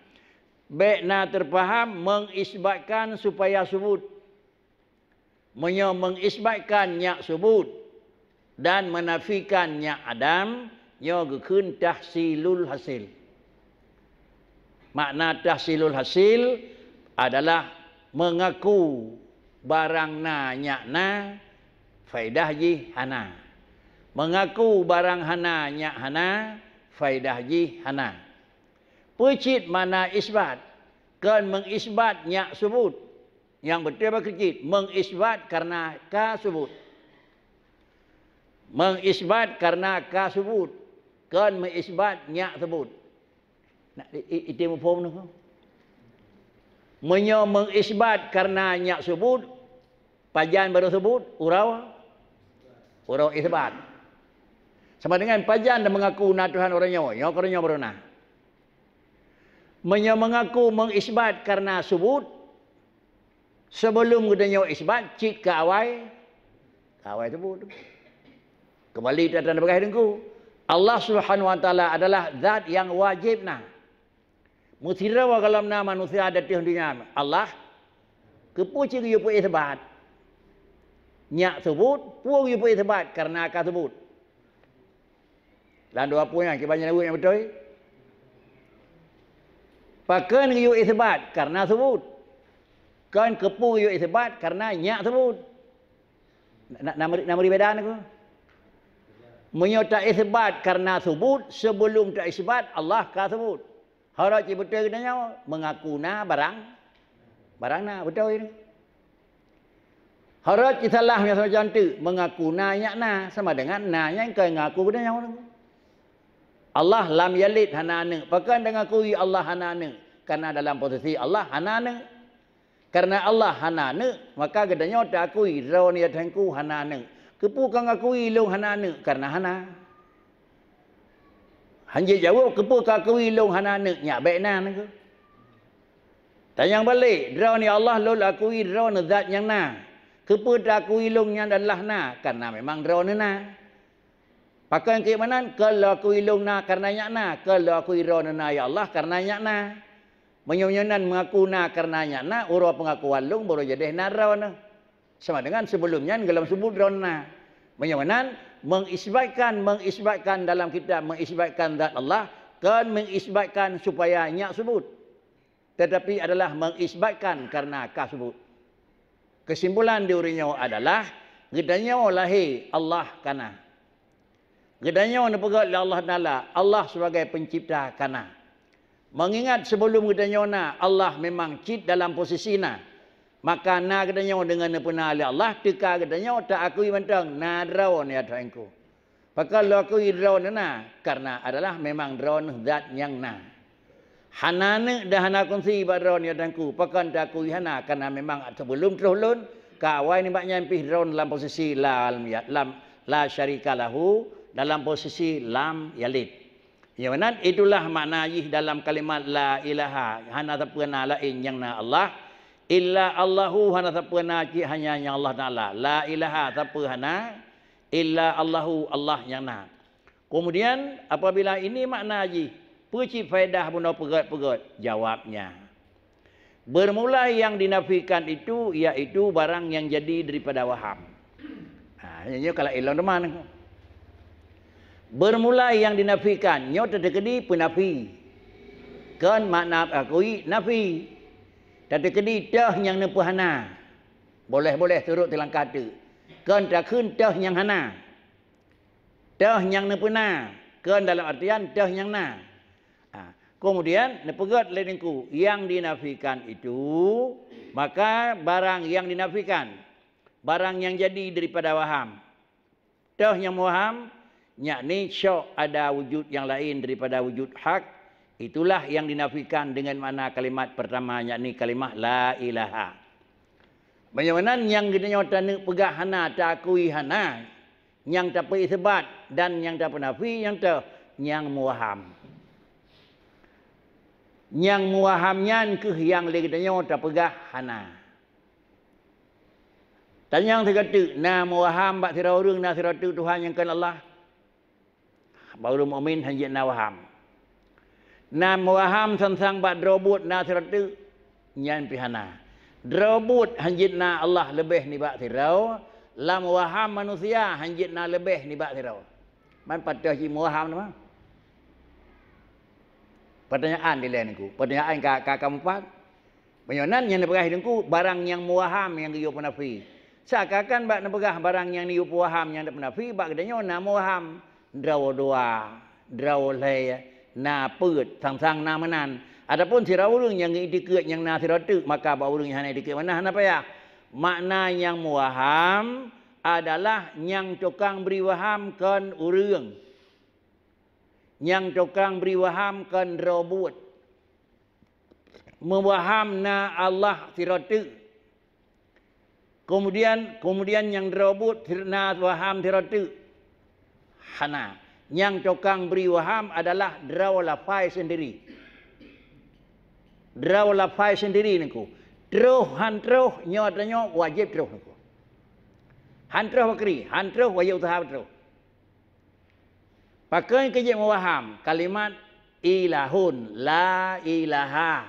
Bék na teupaham mengisbatkan supaya subut. Meunyoe mengisbatkan nyak subut dan menafikan nyak adam, nyoe geukheun tahsilul hasil. Makna tahsilul hasil adalah mengaku barang na nyak na, faedah jih hana. Mengaku barang hana nyak hana, faedah jih hana. Peue cit makna isbat? Kon mengisbat nyak subut. Nyang beutôi bak keucit, mengisbat karena ka subut. Mengisbat karena ka subut, kon mengisbat nyak subut. Nah, i, i, ite muphom nyoe. Meunyoe mengisbat karena nyak subut, pajan barô subut, uroe, uroe isbat. Sama dengan pajan dan mengaku na Tuhan uroe nyoe, nyoe keuroe nyoe barô na. Meunyoe mengaku mengisbat karena subut, sebelum geutanyoe isbat, cit ka awai, ka awai subut. Kembali tatan bagah Teungku. Allah Subhanahu wa Taala adalah zat yang wajib na. Meusidroe gohlom na manusia di ateueh donya, Allah. Keupeue cit geuyue peuisbat? Nyak subut, peue geuyue peuisbat? Kareuna ka subut. Lam dua peue nyan, kiban nyang beutôi. Pakon geuyue isbat? Kareuna subut. Kon keupeue geuyue isbat? Kareuna nyak subut. Na, na, na meuri, na meuri beda nyoe? Meunyoe ta isbat kareuna subut, sebelum ta isbat, Allah ka subut. Harôh cit beutôi geutanyoe meungaku na barang, barang na, beutôi nyoe. Harôh cit salah nyang sama contoh, meungaku na nyak na, sama dengan na nyang ka ngaku geutanyoe. Allah lam yalid, hana aneuk. Pakon ta ngakui Allah hana aneuk? Karena dalam posisi Allah hana aneuk. Karena Allah hana aneuk, maka geutanyoe ta akui droeneuh ya Tuhanku hana aneuk. Keupeue ka ngakui lôn hana aneuk? Karena hana. Hanjeuet jaweueb, keupeue ka akui lôn hana aneuk? Nyak bèk na nyoe. Tanyong balek, droeneuh ya Allah, lôn akui droeneuh zat nyang na. Keupeue ta akui lôn nyan adalah na? Karena memang droeneuh na. Pakon keu meunan? Kon lôn akui lôn na kareuna nyak na, kon lôn akui droeneuh na ya Allah kareuna nyak na. Meunyoe nyoe nan meungaku na kareuna nyak na, uroe peungakuan lôn baroe jadeh na droeneuh. Sama dengan sebelum nyan gohlom subut droeneuh na. Meunyoe meunan, mengisbatkan, mengisbatkan dalam kitab, mengisbatkan zat Allah, kon mengisbatkan supaya nyak subut. Tetapi adalah mengisbatkan karena ka subut. Kesimpulan di ureuëng nyoe adalah geutanyoe lahé Allah ka na. Geutanyoe neupeugét lé Allah Taala, Allah sebagai pencipta ka na. Mengingat sebelum geutanyoe na, Allah memang cit dalam posisi na. Maka na geutanyoe deungon neupeuna lé Allah, teuka geutanyoe ta akui mantong na droeneuh ya Tuhanku. Pakon lôn akui droeneuh na? Karena adalah memang droeneuh zat nyang na. Hana aneuk dan hana kunsi bak droeneuh ya Tuhanku. Pakon ta akui hana? Karena memang sebelum troh lôn, ka awai nibak nyan pih droeneuh dalam posisi la, lam, la syarika lahu, dalam posisi lam yalid. Nyang meunan, itulah makna jih dalam kalimat la ilaha, hana sapeue na laén nyang na Allah, illa Allahu, hana sapeue na cit hanya nyang Allah Taala. La ilaha, sapeue hana, illa Allahu, Allah nyang na. Kemudian, apabila ini makna jih, peue cit faedah bunoe peugét-peugét? Jawabnya, bermula yang dinafikan itu, yaitu barang yang jadi daripada waham. Ha, nyoe kalau ilong teman. Bermula yang dinafikan, nyoe tateukeudi peunafi. Kon makna akui nafi. Tateukeudi toh nyang neupeuhana. Boleh-boleh turot teulangkah teuk. Kon takheun toh nyang hana. Toh nyang neupeuna, kon dalam artian toh nyang na. Ha, kemudian neupeugét lé Teungku, yang dinafikan itu, maka barang yang dinafikan, barang yang jadi daripada waham. Toh nyang meuwaham, yakni syok ada wujud yang lain daripada wujud hak, itulah yang dinafikan dengan makna kalimat pertama, yakni kalimah la ilaha. Meunyoe meunan nyang geutanyoe taneuk peugah hana, taakui hana, nyang tapeuisbat dan nyang tapeunafi nyang toh nyang meuwaham. Nyang meuwaham nyan kheueh nyang lé geutanyoe tapeugah hana. Tanyong sigoe teuk, na meuwaham bak sidroe ureuëng na sidroe teuk Tuhan nyang kon Allah? Bak ureuëng mukmin hanjeuet na waham. Na meuwaham sang-sang bak droe buet na sidroe teuk, nyan pih hana. Droe buet hanjeuet na Allah leubeh nibak sidroe, lam waham manusia hanjeuet na leubeh nibak sidroe. Man patéh jimeuwaham teuma? Pertanyaan dilée Teungku. Pertanyaan ka, ka, ka meupat. Meunyoe nan nyang neupeugah Teungku, barang nyang meuwaham nyang geuyue peunafi. Seakan-akan bak neupeugah barang nyang neuyue peuwaham nyang peunafi, bak geutanyoe na meuwaham, droe dua, droe lhée, na peuet, sang-sang na meunan. Adapun sidroe ureuëng nyang geuiktikeut nyang na sidroe teuk, maka bak ureuëng nyang hana iktikeut meunan hana payah. Makna nyang meuwaham adalah nyang tukang bri waham kon ureuëng. Nyang tukang bri waham kon droe buet. Meuwaham na Allah sidroe teuk. Kemudian, kemudian nyang droe buet na waham sidroe teuk. Hana. Nyang tukang bri waham adalah droe lafai sendiri. Droe lafai sendiri Teungku. Troh han troh, nyoe tanyoe wajéb troh Teungku. Han troh bakri, han troh wajéb useuha troh. Pakon keu jeuet meuwaham kalimat Ilahun, la ilaha.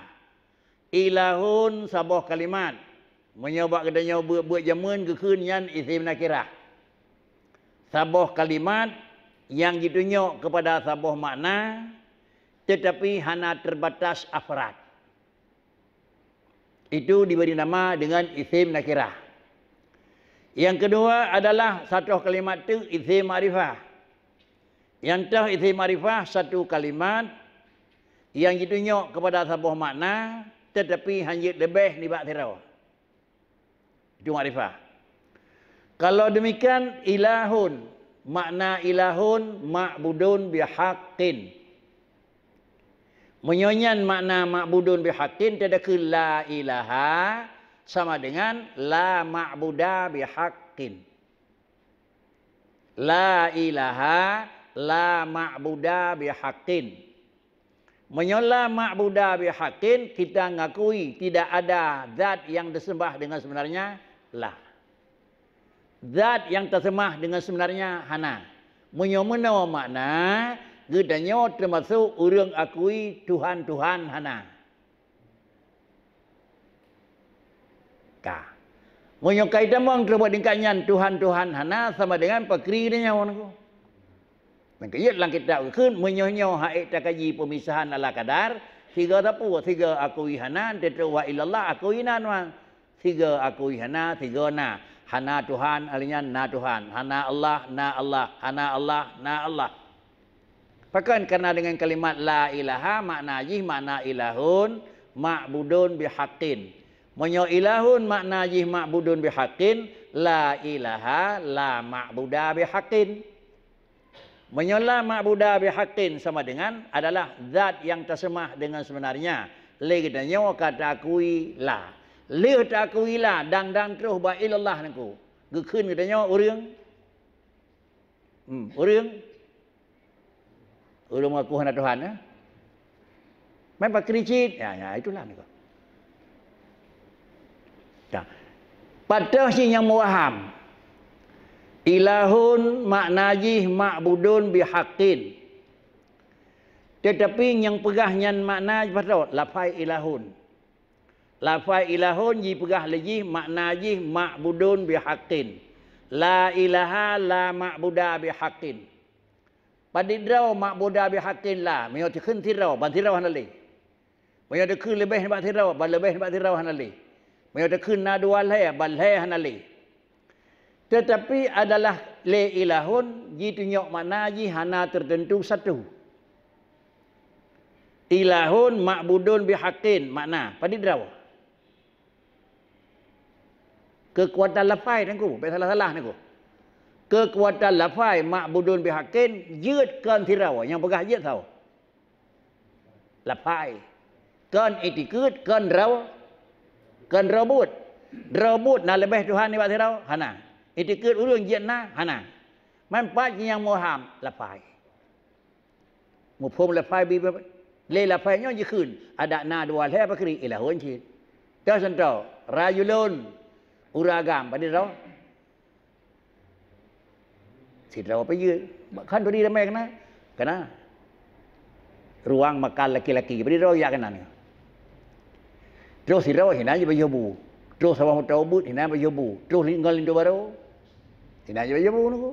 Ilahun saboh kalimat. Meunyoe bak geutanyoe buet-buet jameun geukheun nyan isim nakirah. Saboh kalimat nyang jitunyok keupada saboh makna, teutapi hana teubatas afrad. Itu dibri nama deungon isim nakirah. Nyang keudua adalah satoh kalimat teuk isim makrifah. Nyang toh isim makrifah satu kalimat nyang jitunyok keupada saboh makna, teutapi hana jeuet leubeh nibak sidroe. Itu makrifah. Kalau demikian, ilahun, makna ilahun ma'budun bihaqqin. Meunyoe nyan makna ma'budun bihaqqin, teudeukheun la ilaha sama dengan la ma'buda bihaqqin. La ilaha la ma'buda bihaqqin. Meunyoe la ma'buda bihaqqin, kita ngakui tidak ada zat yang disembah dengan sebenarnya, la. Zat nyang taseumah deungon seubeunarnya hana. Meunyoe meunoe makna, geutanyoe teumasok ureuëng akui tuhan-tuhan hana. Ka. Meunyoe ka itamong teureubat tingkat nyan tuhan-tuhan hana sama dengan pakri geutanyoe nyoe. Nyang keujeuet lam kitab geukheun, meunyoe nyoe hak ék takaji peumisahan ala kadar, sigoe sapeue, sigoe akui hana, teutrok wa illallah akui na nuan. Sigoe akui hana, sigoe na. Hana Tuhan, alèh nyan na Tuhan. Hana Allah, na Allah. Hana Allah, na Allah. Pakon? Karena dengan kalimat la ilaha makna jih makna ilahun ma'budun bihaqqin. Meunyoe ilahun makna jih ma'budun bihaqqin, la ilaha la ma'buda bihaqqin. Meunyoe la ma'buda bihaqqin sama dengan adalah zat nyang taseumah dengan sebenarnya. Lé geutanyoe ka taakui la. Lheueh taakui la, dang-dang troh bak illallah nangku. Geukheun geutanyoe ureuëng? Hmm, ureuëng? Ureuëng mengaku hana Tuhan, eh? Main pakri cit. Ya, ya, itulah nangku. Nah, pat teuh cit nyang meuwaham. Ilahun makna jih ma'budun bihaqqin. Teutapi nyang peugah nyan makna jih pat teuh, lafai ilahun. Lafai ilahun jipeugah lé jih makna jih ma'budun bihaqqin. La ilaha la ma'buda bihaqqin. Padit droe ma'buda bihaqqin la, meunyoe teukheun sidroe, ban sidroe hana lé. Meunyoe teukheun leubeh nibak sidroe, ban leubeh nibak sidroe hana lé. Meunyoe teukheun na dua lhèe, ban lhèe hana lé. Teutapi adalah lé ilahun jitunyok makna jih hana teuteuntu satu. Ilahun ma'budun bihaqqin makna padit droe. Keukuatan lafai nangku, bèk salah-salah nangku. Keukuatan lafai ma'budun bihaqqin jeuet kon sidroe, nyang peugah jeuet soe? Lafai. Kon itikeuet, kon droe, kon droe buet. Droe buet na leubeh Tuhan nibak sidroe? Hana. Itikeuet ureuëng jeuet na? Hana. Man pat nyang meuwaham? Lafai. Muphom lafai bi-, lé lafai nyoe jikheun, adak na dua lhèe pakri ilahun cit. Contoh, rajulun, ureuëng agam, padit droe? Sidroe pih jeuet. Kan tadi ramé keunan? Keunan. Ruang makan laki-laki, padit droe jak keunan. Troh sidroe hinan jipajoh bu. Troh saboh moto ubeut hinan jipajoh bu. Troh li-, ngon linto barô hinan jipajoh bu nangku.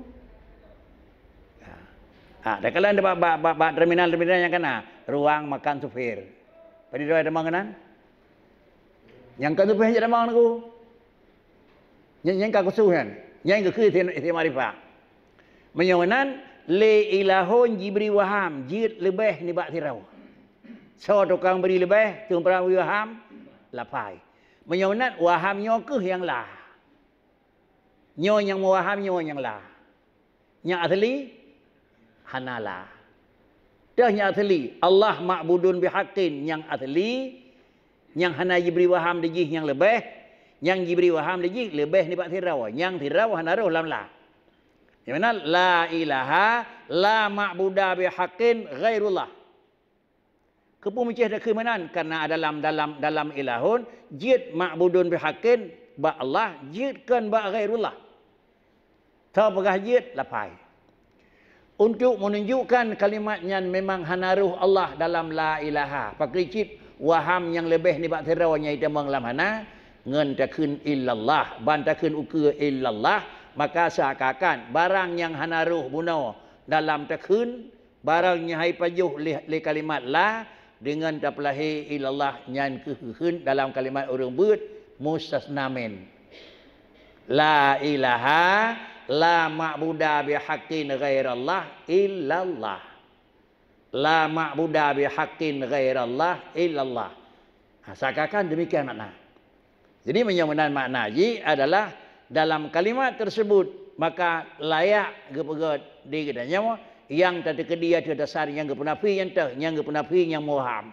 Ha. Ha, takalon bak, bak, bak, bak terminal-terminal nyang kana, ruang makan supir. Padit droe tamong keunan? Nyang kon supir jak tamong nangku. Nyan, nyan ka khusus nyan. Nyan geukheun isim, isim makrifah. Meunyoe meunan, lé ilahun jibri waham jeuet leubeh nibak sidroe. Soe tukang bri leubeh, tukang bri waham? Lafai. Meunyoe meunan, waham nyoe kheueh nyang la. Nyoe nyang meuwaham nyoe nyang la. Nyang asli hana la. Teuh nyang asli, Allah ma'budun bihaqqin nyang asli, nyang hana jibri waham di jih nyang leubeh, nyang jibri waham di jih leubeh nibak sidroe, nyang sidroe hana rhoh lam la. Nyang meunan, la ilaha la ma'buda bihaqqin ghairullah. Keupeue meucéh takheun meunan? Karena dalam, dalam, dalam ilahun jeuet ma'budun bihaqqin bak Allah, jeuet kon bak ghairullah. Soe peugah jeuet? Lafai. Untuk menunjukkan kalimat nyan memang hana roh Allah dalam la ilaha. Pakri cit waham nyang leubeh nibak sidroe nyang itamong lam hana, ngon takheun illallah, ban takheun ukeue illallah, maka seakan-akan barang nyang hana roh bunoe dalam takheun, barang nyang hai pajoh lé, lé kalimat la, deungon tapeulahé illallah nyan keuh kheun dalam kalimat ureuëng beuet mustasna min. La ilaha, la ma'buda bihaqqin ghairallah illallah. La ma'buda bihaqqin ghairallah illallah. Ha, seakan-akan demikian makna. Jadi, meunyoe meunan makna jih adalah dalam kalimat tersebut, maka layak geupeugét di geutanyoe nyang tateukeudi ateueh dasar nyang geupeunafi nyan teuh, nyang geupeunafi nyang meuwaham.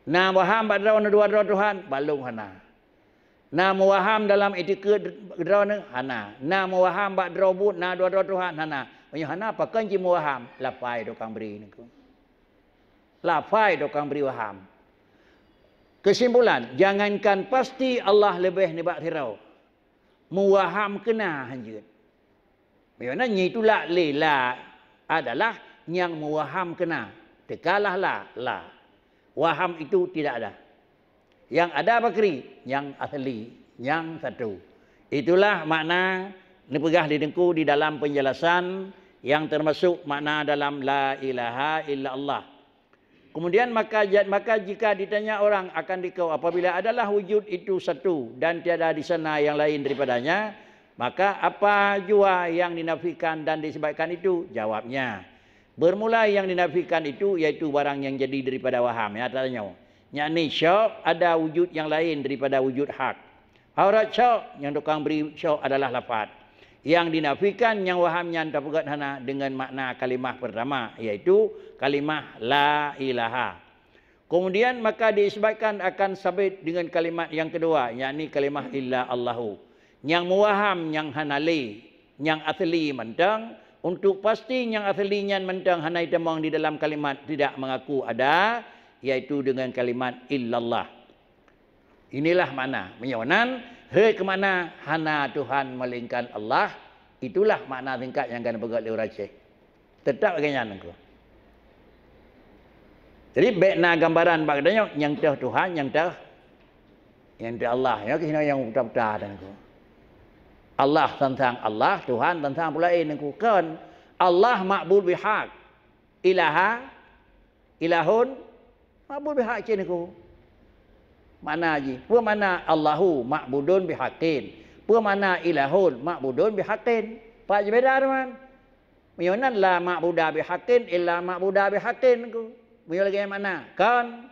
Na waham bak droeneuh dua droe Tuhan? Balom hana. Na meuwaham dalam itikeuet droeneuh? Hana. Na meuwaham bak droe buet na dua droe Tuhan? Hana. Meunyoe hana, pakon jimeuwaham? Lafai tukang bri niko. Lafai tukang bri waham. Kesimpulan, jangankan pasti Allah leubeh nibak sidroe. Meuwaham keuna hanjeuet. Meunyoe na nyi tulak lé la adalah nyang meuwaham keuna. Teukalah la, la. Waham itu tidak ada. Yang ada pakri, nyang asli, nyang satu. Itulah makna neupeugah di Teungku di dalam penjelasan yang termasuk makna dalam la ilaha illallah. Kemudian maka, maka jika ditanya orang akan dikau apabila adalah wujud itu satu dan tiada di sana yang lain daripadanya, maka apa jua yang dinafikan dan disebatkan itu? Jawabnya, bermula yang dinafikan itu yaitu barang yang jadi daripada waham. Ya, tanya. Yakni syok ada wujud yang lain daripada wujud hak. Aurat syok, nyang tukang bri syok adalah lafaz. Yang dinafikan nyang waham nyan tapeugét hana dengan makna kalimah pertama, yaitu kalimah la ilaha. Kemudian maka diisbatkan akan sabit dengan kalimat yang kedua, yakni kalimah illa Allahu. Nyang meuwaham nyang hana lé, nyang asli mantong, untuk pasti nyang asli nyan mantong hana itamong di dalam kalimat tidak mengaku ada, yaitu dengan kalimat illallah. Inilah makna. Meunyoe nan, he keu makna hana Tuhan melainkan Allah, itulah makna singkat nyang ka neupeugét lé ureuëng Aceh. Teutap lagée nyan niko. Jadi bék na gambaran bak geutanyoe nyang teuh Tuhan, nyang teuh, nyang teuh Allah. Nyoe keuh nyang puta-puta dan niko. Allah tantang Allah, Tuhan tantang pula niko. Kon Allah ma'bud bihaq. Ilaha, ilahun, ma'bud bihaq cit niko. Makna jih, peue makna Allahu ma'budun bihaqin? Peue makna ilahun ma'budun bihaqin? Pat jibeda teuma. Meunyoe nan la ma'buda bihaqin illa ma'buda bihaqin niko. Meunyoe lagée makna, kon.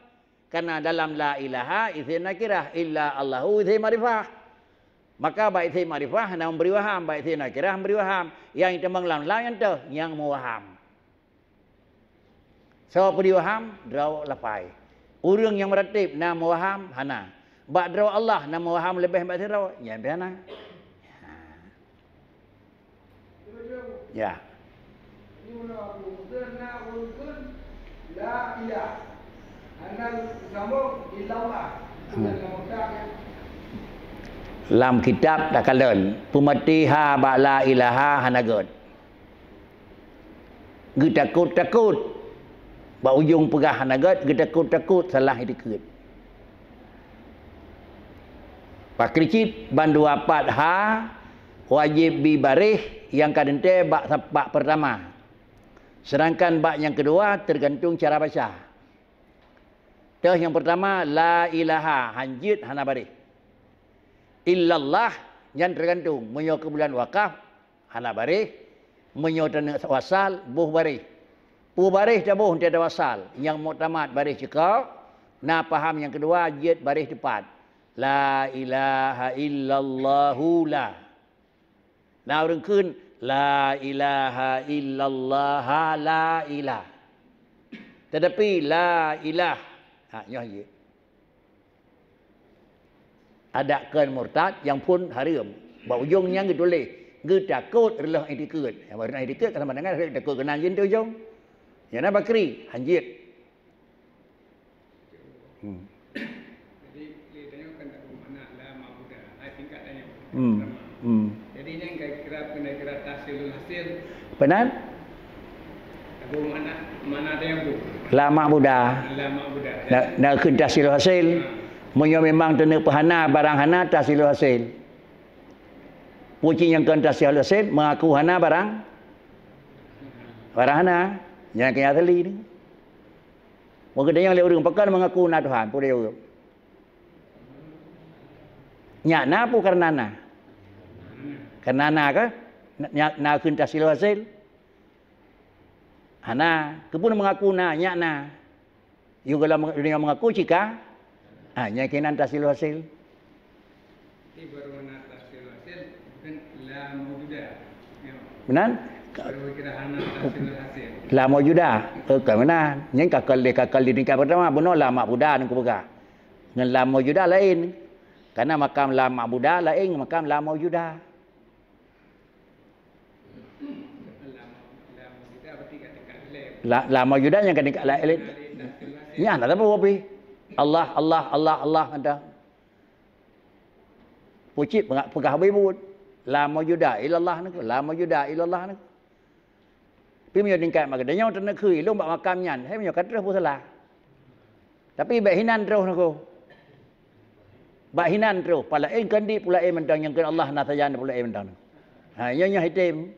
Karena dalam la ilaha isim nakirah, illa Allahu isim makrifah. Maka bak isim makrifah hana memberi waham, bak isim nakirah memberi waham. Nyang itamong lam la nyan teuh nyang meuwaham. Soe peudi waham? Droe lafai. Ureuëng nyang meuratéb na meuwaham? Hana. Bak droe Allah na meuwaham leubeh bak sidroe? Nyan pih hana. Ya. Hmm. Lam kitab takalon, peumatéha bak la ilaha hana gét. Geutakot-takot. Bak ujong peugah hana gét, geutakot-takot salah itikeuet. Pakri cit bandua pat ha wajéb bi baréh nyang ka teuntée bak sapak peurtama. Seudangkan bak nyang keudua teugantung cara baca. Teuh nyang peurtama, la ilaha, hanjeuet hana baréh. Illallah, nyan teugantung. Meunyoe keu bulan wakaf, hana baréh. Meunyoe taneuk wasal, boh baréh. Peue baréh taboh, nte tawasal. Nyang muktamad baréh ceuko, na paham nyang keudua, jeuet baréh teupat. La ilaha illallahu la. Na ureuëng kheun, la ilaha illallah la ilah. Tetapi la ilah. Ha, nyoh jeuet. Adak kheun murtad, nyang phon hareuem. Bak ujong nyan geutuléh, geutakot reuloh itikeuet. Nyang reuloh itikeuet ka sama dengan takot keunan jeuet di ujong. Nyang na bakri, hanjeuet. Hmm. Jadi, lé tanyoe kan takot makna la ma'buda. Hai singkat tanyoe. Hmm. Pertama. Hmm. Jadi, nyan kira-kira, kira tahsilul hasil. Penan? Mana, mana ada yang bu? La ma'buda. La ma'buda. Na, na kheun tahsilul hasil. Ha. Meunyoe memang teuneuk peuhana barang hana tahsilul hasil. Puci nyang kheun tahsilul hasil mengaku hana barang, barang hana. Nyang keu asli ni. Meukeudeh nyang lé ureueng pakon mengaku na Tuhan, peue jaweueb? Nyak na peue kareuna na? Kareuna na ka? Na, na kheun tahsilul hasil? Hana, keupeue mengaku na, nyak na. Yue goh lam donya mengaku cika, ah, nyan keunan tahsilul hasil. Tapi baru na tahsilul hasil, bukan la maujuda. Ya. Meunan? Baru kira hana tahsilul hasil. La maujuda. Eh, ka meunan. Nyan ka kali, ka kali tingkat pertama, bunoe la ma'buda ngon kupeugah. Ngon la maujuda laén. Karena makam la ma'buda laén ngon makam la maujuda. La, la maujuda nyang ka tingkat laén. Nyan dah tabu api. Allah, Allah, Allah, Allah ada. Pucit peugah, peugah habéh buet. La maujuda illallah niko, la maujuda illallah niko. Tapi meunyoe tingkat mak geutanyoe teuneuk khui lôn bak makam nyan, hai meunyoe ka troh peusalah. Tapi bèk hinan troh niko. Bak hinan troh, palaén keundi pulaén mantong nyang keu Allah na sajan pulaén mantong. Ha, nyoe nyoe hitem.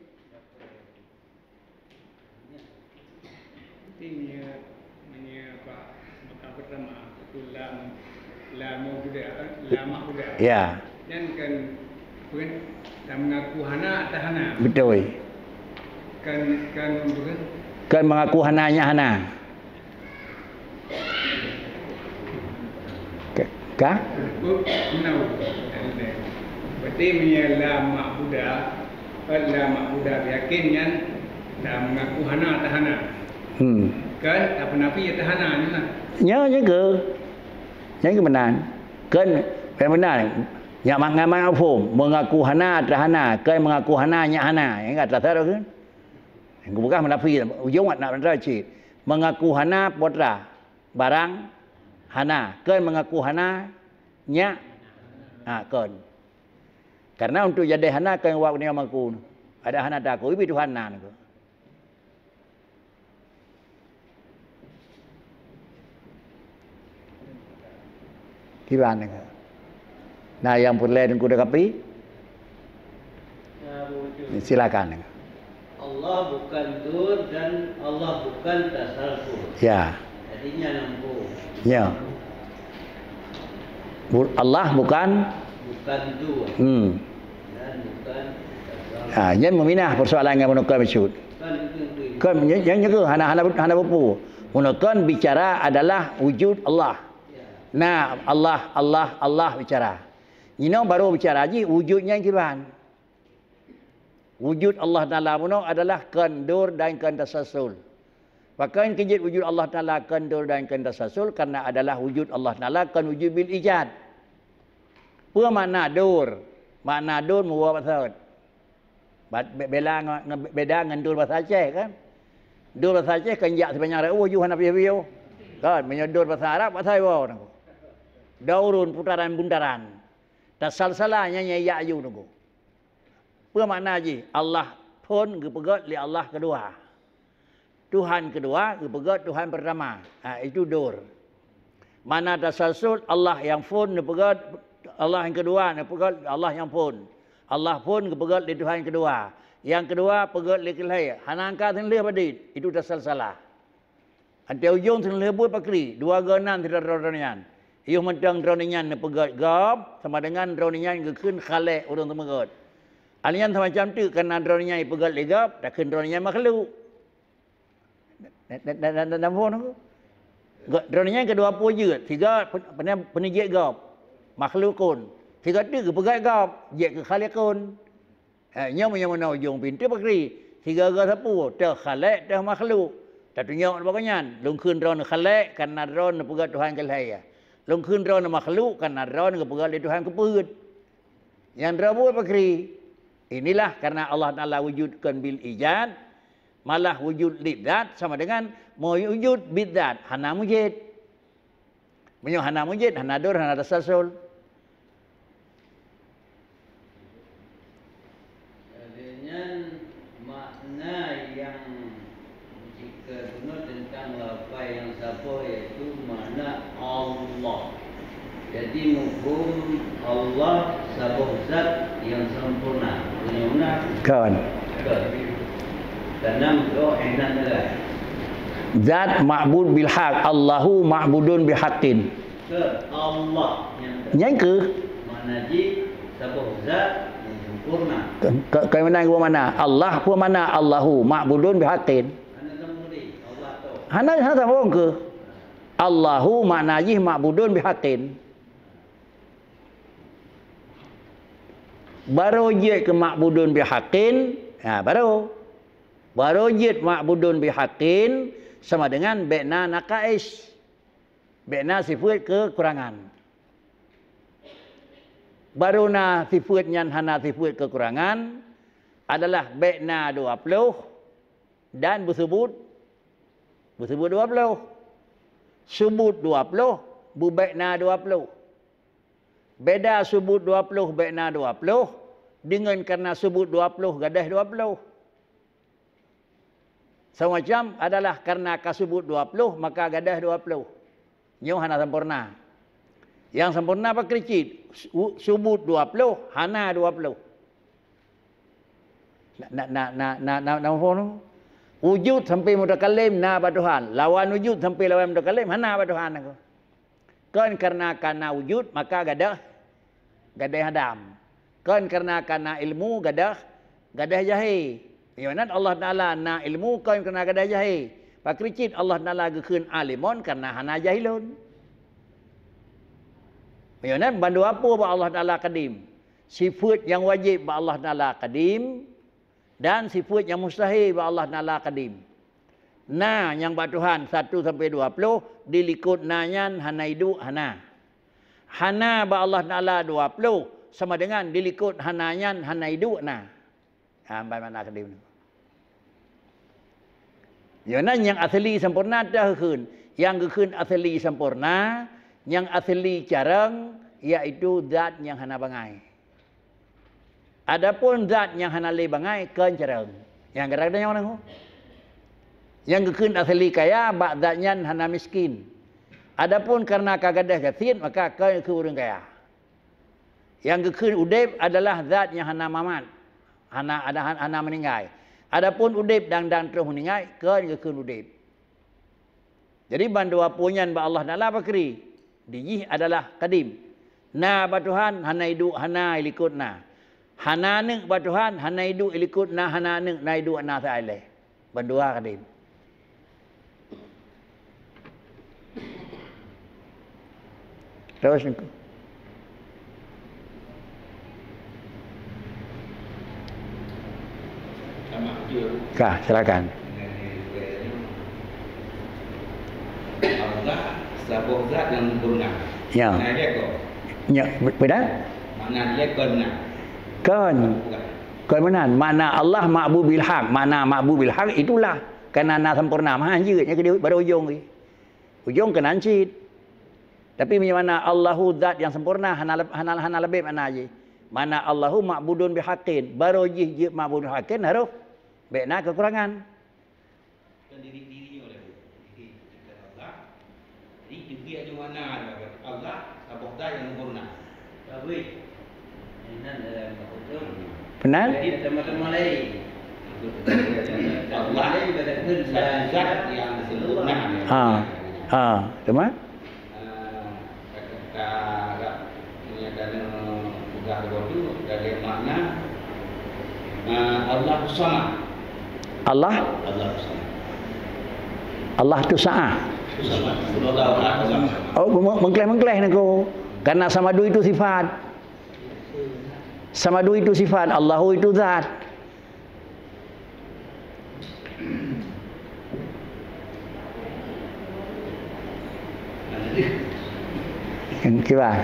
Tapi meunyoe, meunyoe bak meuka pertama, itu la, la maujuda, la ma'buda. Ya. Nyan kan, bukan, la mengaku hana atau hana? Betul. Kan, kan, bukan? Kan mengaku hana, nyak hana. Ka? Ka? Berarti meunyoe la ma'buda, eh, la ma'buda yakin nyan la mengaku hana atau hana. Hmm. Kan? Apa nafi atau hana nyan lah. Nyo, nyo ke. Nyo ke meunan. Kan, meunan. Nyak mak ngai mak mafhum. Mengaku hana atau hana. Kan mengaku hana, nyak hana. Ingat, tak tahu kan? Yang bukan menafi. Ujung nak, nak cit. Mengaku hana, putra. Barang hana, kon mengaku hana, nyak, ha, kon. Karena untuk jadi hana kon wak nyoe mengaku. Ada hana taku, ibi Tuhan na niko. Kiban niko. Nah, yang peureulèe Teungku Dakapi? Silakan. Allah bukan dur dan Allah bukan tasalsul. Ya. Jadi nyan lampu. Ya. Bu-, Allah bukan? Bukan dur. Hmm. Dan bukan tasalsul. Ha, nyan meuminah persoalan nyang meunukar maksud. Kan itu, itu. Kan, nyan, nyan, nyan ke, hana, hana, hana bupu. Meunukar bicara adalah wujud Allah. Ya. Nah, Allah, Allah, Allah bicara. Inoe baru bicara jih wujud nyan kiban. Wujud Allah Taala bunoe adalah kon dur dan kon tasalsul. Pakon keu jeuet wujud Allah Taala kon dur dan kon tasalsul? Karena adalah wujud Allah Taala kon wujud bil ijad. Peue makna dur? Makna dur meuwoe bak thot. Ba-, be-, bela ngon, ngon, beda ngon dur basa Aceh kan? Dur basa Aceh kan jak sibanyang reu'oh ju hana piôh-piôh. Kan, meunyoe dur basa Arab, basa iwoe nangku. Daurun, putaran buntaran. Tasalsala nyan nyang jak aju nangku. Peue makna jih? Allah phon geupeugét lé Allah keudua. Tuhan keudua geupeugét Tuhan pertama. Ha, itu dur. Makna tasalsul, Allah nyang phon neupeugét, Allah nyang keudua neupeugét Allah nyang phon. Allah phon geupeugét lé Tuhan keudua. Nyang keudua peugét lé keu lhèe. Hana angka sinlheueh padit. Itu tasalsala. Watèe ujong sinlheueh buet pakri, dua goe nan sidroe droeneuh nyan. Yoh mantong droeneuh nyan neupeugét gob, sama dengan droeneuh nyan geukheun Khaliq ureueng seumeugét. Hal nyan seumacam teuk, karena droeneuh nyan jipeugét lé gob, takheun droeneuh nyan makhluk. Na, na, na, na, na, na, na, na, Droeneuh nyan keudua peue jeuet, sigoe pen-, peuneuh, peuneuh jeuet gob, makhlukun. Sigoe teuk geupeugét gob, jeuet keu khaliqun. Eh, nyoe meunyoe meunoe ujong pintoe pakri, sigoe-goe sapeue, teuh Khaliq, teuh makhluk. Tatunyok bak gobnyan, lôn kheun droeneuh Khaliq, karena droeneuh neupeugét Tuhan keu lhèe. Lôn kheun droeneuh makhluk, karena droeneuh geupeugét lé Tuhan keu peuet. Nyang droe buet pakri. Inilah karena Allah Taala wujud kon bil ijad, malah wujud lidzat sama dengan mewujud bidzat, hana mujid. Meunyoe hana mujid, hana dur, hana tasalsul. Jadi nyan makna nyang Jika keunoe teuntang lafai nyang saboh, yaitu makna Allah. Jadi, muphom Allah saboh zat nyang sempurna. Meunyoe na? Kon. Kon. Karena meudoa enak adalah Zat ma'bud bil haq, Allahu ma'budun bihaqqin. Ke Allah nyang Nyang keuh? Makna jih saboh zat nyang sempurna. Ke, ke, ke mana, ke mana? Allah, apa mana? Allahu ma'budun bihaqqin. Hana sambung deh, Allah tu. Hana, hana sambung keuh? Allahu makna jih ma'budun bihaqqin. Baru jeuet keu ma'budun bihaqqin, ha, baru. Baru jeuet ma'budun bihaqqin sama dengan bèk na nakais. Bèk na sifeuet keukurangan. Baru na sifeuet nyan hana sifeuet keukurangan adalah bèk na dua ploh dan beusubut, beusubut dua ploh. Subut dua ploh, beubèk na dua ploh. Beda subut dua ploh bèk na dua ploh, deungon karena subut dua ploh gadôh dua ploh. Semacam adalah karena ka subut dua ploh, maka gadôh dua ploh. Nyoe hana sempurna. Nyang sempurna pakri cit, su-, subut dua ploh, hana dua ploh. Na, na, na, na, na, na, na, na, wujud sampai mutakallim na bak Tuhan. Lawan wujud sampai lawan mutakallim hana bak Tuhan aku. Kon karena ka na wujud, maka gadôh, gadôh Adam. Kon karena ka na ilmu, gadôh, gadôh jahé. Meunyoe nan Allah Taala na ilmu, kon karena gadôh jahé. Pakri cit Allah Taala geukheun alimun karena hana jahilun. Meunyoe nan bandua peue bak Allah Taala kadim. Sifeuet nyang wajéb bak Allah Taala kadim, dan sifeuet nyang mustahil bak Allah Taala kadim. Na nyang bak Tuhan satu sampai dua ploh, dilikot na nyan hana iduek hana. Hana bak Allah Taala dua ploh, sama dengan dilikot hana nyan hana iduek na. Ha, ban makna kadim. Nyoe nan nyang asli sempurna teuh geukheun. Nyang geukheun asli sempurna, nyang asli carông, yaitu zat nyang hana bangai. Adapun zat nyang hana lé bangai kon carông. Nyang gata-gata nyang mana? Nyang geukheun asli kaya bak zat nyan hana miskin. Adapun karena ka gadôh gasien, maka kon geukheun ureuëng kaya. Nyang geukheun udeb adalah zat nyang hana mamat, hana, hana, hana meuninggai. Adapun udeb dan, dan troh meuninggai, kon geukheun udeb. Jadi bandua peue nyan bak Allah Taala pakri, dijih adalah kadim. Na bak Tuhan hana iduek hana ilikot na. Hana aneuk bak Tuhan hana iduek ilikot na, hana aneuk na iduek na sailée. Bandua kadim. Terus. Ka, silakan. Allah saboh zat nyang sempurna. Ya. Nah, dia kok. Ya, be-, beda? Makna dia kena. Kon. Bukan. Kon meunan. Makna Allah ma'bud bil haq. Makna ma'bud bil haq itulah. Karena na sempurna. Mah jeuet nyang keudua baru ujong. Ujong keunan cit. Tapi meunyoe makna Allahu zat nyang sempurna, hana leb-, hana, hana leubeh makna jih. Makna Allahu ma'budun bihaqqin, baru jih jeuet ma'budun haqqin harôh bèk na keukurangan. Bukan diri, diri nyoe lagi. Diri, bukan Allah. Jadi, juga ada makna Allah, saboh zat nyang sempurna. Benar? Ha. Ha, teuma? Allah tu sa'ah. Oh, mengkleh-mengkleh niko. Karena samadu itu sifat. Samadu itu sifat, Allahu itu zat. Kiban?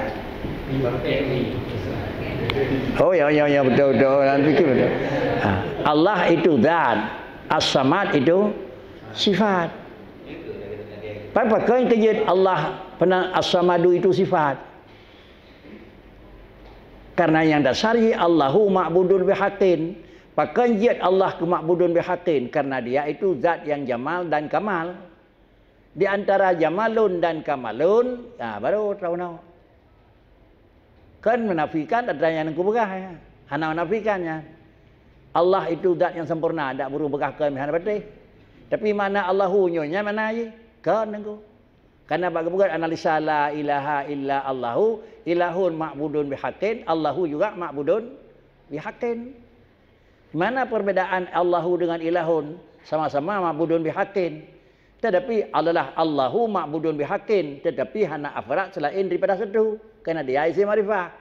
Oh, ya, ya, ya, betul, betul. Nanti betul. Ha. Allah itu zat, As-Samad itu sifat. Apa kön keujeuet Allah peunan As-Samadu itu sifat? Karena nyang dasar jih Allahu ma'budun bihaqqin. Pakon jeuet Allah keu ma'budun bihaqqin? Karena Dia itu zat yang jamal dan kamal. Di antara jamalun dan kamalun, ha, baru tahu na. Kan menafikan ada yang nangku peugah, ya. Hana menafikan, ya. Allah itu zat yang sempurna, dak buru peugah kon hana beutôi. Tapi makna Allahu nyoe nyan makna jih, kon nangku. Karena bak geupeugah analisa la ilaha illa Allahu, ilahun ma'budun bihaqqin, Allahu juga ma'budun bihaqqin. Mana perbedaan Allahu dengan ilahun? Sama-sama ma'budun bihaqqin. Tetapi adalah Allahu ma'budun bihaqqin, tetapi hana afrad selain daripada satu. Karena dia isim makrifah.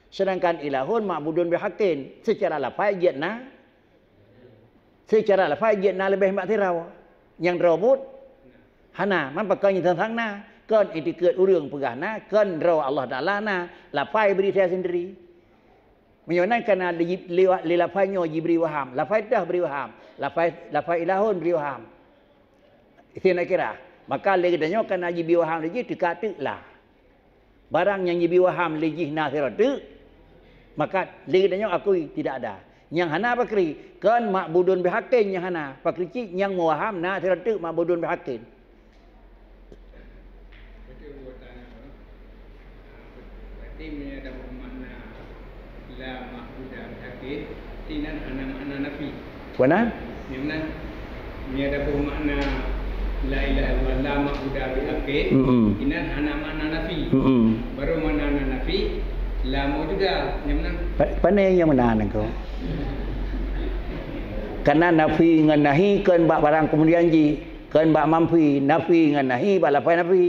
Sedangkan ilahun ma'budun bihaqqin, secara lafai jeuet na, secara lafai jeuet na leubeh bak sidroe. Nyang droe buet hana, man pakon nyang sang na, kon itikeuet ureuëng peugah na, kon droe Allah Taala na, lafai bri saya sendiri. Meunyoe nan kana lé, lé, lé lafai nyoe jibri waham, lafai teuh bri waham, lafai, lafai ilahun bri waham. Isi nakirah. Maka lé geutanyoe kana jibi waham lé jih teuka teuk la. Barang nyang jibi waham lé jih na sidroe teuk, maka lé geutanyoe akui tidak ada. Nyang hana pakri, kon ma'budun bihaqqin nyang hana, pakri cit nyang meuwaham na sidroe teuk ma'budun bihaqqin. Beutôi buet tanyoe. Berarti meunyoe ada makna la ma'buda bihaqqin, inan hana makna nafi. Wana? Nyang nan, meunyoe ada makna la ilaha illallah la ma'buda bihaqqin, Mm-mm. inan hana makna nafi. Mm-mm. Baru makna nafi, la maujuda. Nyang nan? Pa-, pane nyang meunan nangku? Karena nafi ngon nahi kon bak barang kemudian jih, kon bak mamfi, nafi ngon nahi bak lafai nafi.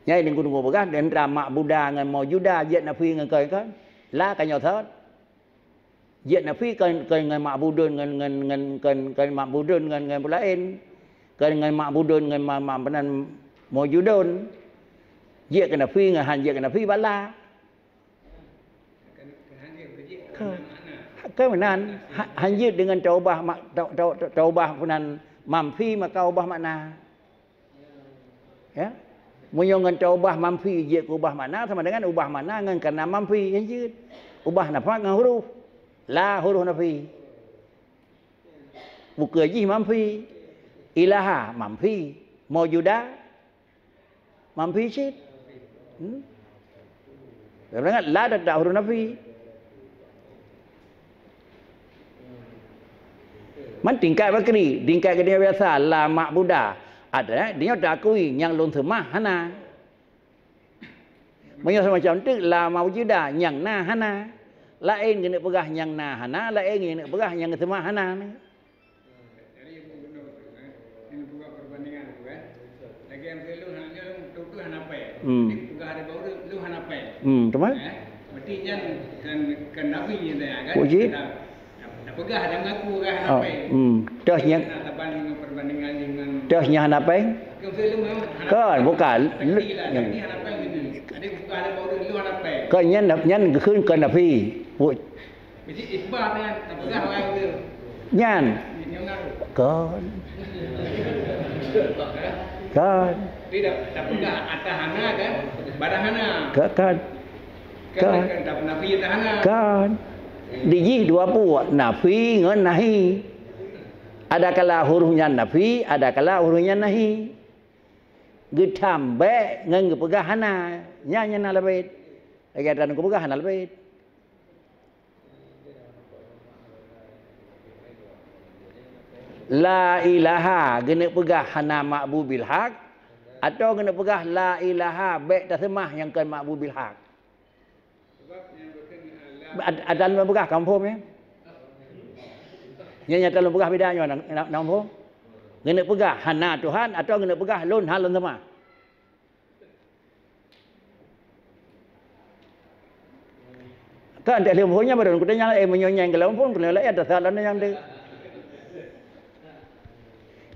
Nyai deungon-deungon peugah, dan ra ma'buda ngon maujuda jeuet nafi ngon kon, kon. La ka nyoe thot. Jeuet nafi kon, kon ngon ma'budun ngon, ngon, ngon, kon, kon ma'budun ngon, ngon peue laén. Kon ngon ma'budun ngon ma-, ma-, meunan maujudun. Jeuet keu nafi ngon han jeuet keu nafi bak la. Kon, kon meunan, ha-, han jeuet deungon taubah ma-, tau-, tau-, tau-, taubah meunan mamfi maka ubah makna. Ya. Meunyoe ngon taubah mamfi jeuet keu ubah makna sama dengan ubah makna ngon kana mamfi, han jeuet. Ubah nafat ngon huruf. La huruf nafi. Buku jih mamfi. Ilaha mamfi. Maujuda mamfi cit. Hmm? Ingat, la tetap huruf nafi. Man tingkat bakri, tingkat geutanyoe biasa, la ma'buda. Ada, eh, dinyoe takui nyang lôn seumah hana. Meunyoe semacam tu, la maujuda, nyang na hana. Laén geuneuk peugah nyang na hana, laén geuneuk peugah nyang seumah hana. Jadi, ilmu beuna tu, eh. Ilmu buka perbandingan tu, eh. Lagi yang selalu hanya tu, tu hana pai. Hmm. Jadi, peugah ada baru, tu hana pai. Hmm, teuma? Eh, berarti nyan kan, kan nabi nyan dah, kan? Uji? Dah, dah peugah, dah mengaku, kan, hana pai. Oh, hmm. Terus nyan? Nah, taban dengan perbandingan dengan terus nyan hana pai? Kan selalu memang hana pai. Kan, bukan. Berarti lah, yang berarti hana pai gitu. Ada peugah ada baru, tu hana pai. Kan nyan, nyan geukheun kan nabi. Jadi, isbat nyan, tapeugah orang tu. Nyan. Nyan ngaku. Kon. Kon. Tidak, tapeugah atas hana kan? Badan hana. Kon, kon. Kan, kon. Kan, tak nafi atas hana. Kon. Di jih dua buah, nafi ngon nahi. Ada kala huruf nyan nafi, ada kala huruf nyan nahi. Geutambah ngon geupeugah hana. Nyan, nyan na leubeh. Lagi ada geupeugah hana leubeh. La ilaha, geuneuk peugah hana ma'bud bil haq, atawa geuneuk peugah la ilaha, bék taseumah nyang kon ma'bud bil haq. Ad-, adan lôn peugah, ka muphom, ya? Nyan nyata lôn peugah beda nyoe, na, na, na muphom? Geuneuk peugah hana Tuhan, atawa geuneuk peugah lôn hana lôn seumah? Kan, tak lheueh phon nyan baru, kuta nyang laén, meunyoe nyang geulom phon, keuneuk laén, ata salah nyang deuh.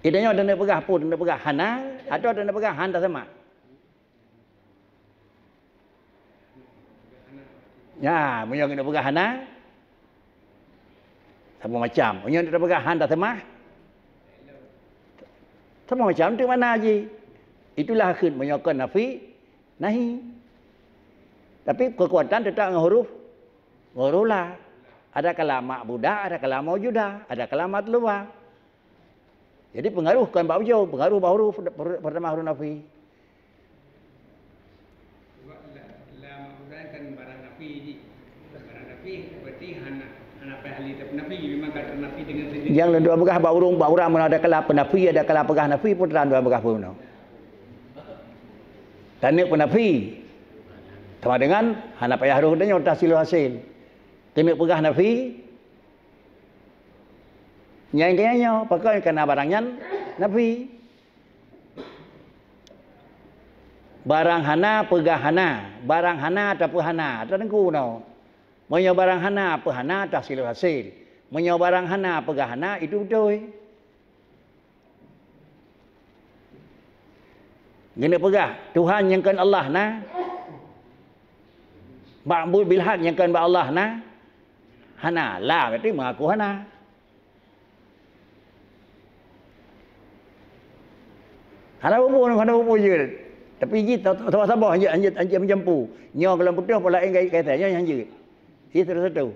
Ida nyoe dak peugah phon, dak peugah hana, atawa dak peugah han taseumah. Ya, meunyoe dak peugah hana, Saboh macam. Meunyoe dak peugah han taseumah, saboh macam tu makna jih. Itulah kheun meunyoe kon nafi, nahi. Tapi keukuatan teutap ngon huruf, ngon huruf la. Ada kala ma'budah, ada kala maujudah, ada kala matlubah. Jadi pengaruh kon bak ujong, pengaruh bak huruf per-, pertama huruf nafi. Sebab la, la ma'budah kan barang nafi ji. Barang nafi berarti hana, hana payah ahli teupenafi, memang ka teunafi dengan sendiri. Nyang lôn peugah bak ureueng, bak ureueng meunan ada kala peunafi, ada kala peugah nafi, peue teuma lôn peugah peue meunan. Taneuk peunafi. Sama dengan hana payah roh tanyoe tahsilul hasil. Keuneuk peugah nafi, nyang keu nyoe, pakon kana barang nyan nafi. Barang hana, peugah hana. Barang hana, tapeuhana. Teungku nyoe. Meunyoe barang hana, peuhana, tahsilul hasil. Meunyoe barang hana, peugah hana, itu beutôi. Geuneuk peugah, Tuhan nyang kon Allah na. Ma'bud bil haq nyang kon bak Allah na. Hana, la berarti mengaku hana. Hana peue-peue, hana peue-peue jeuet. Tapi jih saboh-saboh hanjeuet, hanjeuet, hanjeuet meujampu. Nyoe gohlom putôh, pula laén gait, gait, nyoe hanjeuet. Jih satu-satu.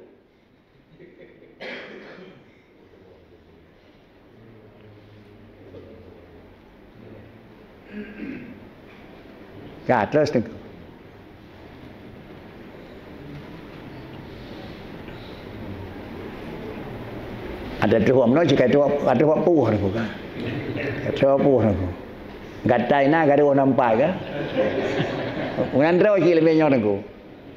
Ka, terus tu. Ada tu buat meunan, jika tu, ada buat puh tu, kan? Ada buat puh tu. Gatai na, gadoh nampak, kan? Ngan droe cit leubeh nyoe, kan?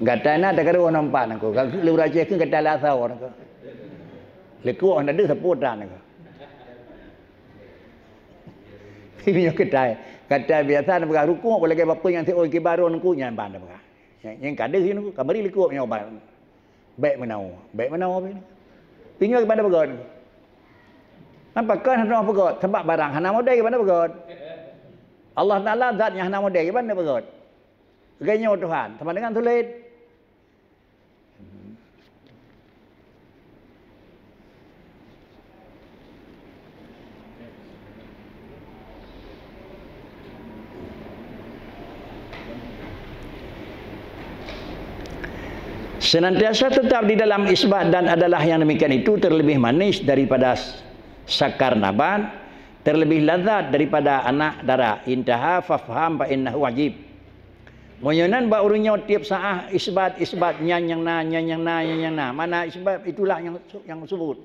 Gatai na, tagadoh nampak, kan? Kalau ureueng Aceh, kan gatai lasau, kan? Leukuek na deuh sapeue tan, kan? Nyoe gatai, gatai biasa na peugah rukuk, lagèe bapeue nyang siôn kibaru nyan, nyan ban na peugah. Nyang, nyang ka deuh nyan, ka bri leukuek nyoe ban. Bèk meunan, bèk meunan. Nyoe ban na peugah. Napa kon hana peugah? Sabab barang hana modai ban na peugah. Allah Taala zat nyang hana modai ban na peugah. Lagèe nyoe Tuhan, sama dengan sulet. Senantiasa tetap di dalam isbat dan adalah yang demikian itu terlebih manis daripada sakar nabat, terlebih lazat daripada anak dara. Intaha fafham fa innahu ajib. Meunyoe nan bak ureueng nyoe tiep saah isbat, isbat nyan nyang na, nyan nyang na, nyan nyang na. Mana isbat itulah nyang, nyang subut.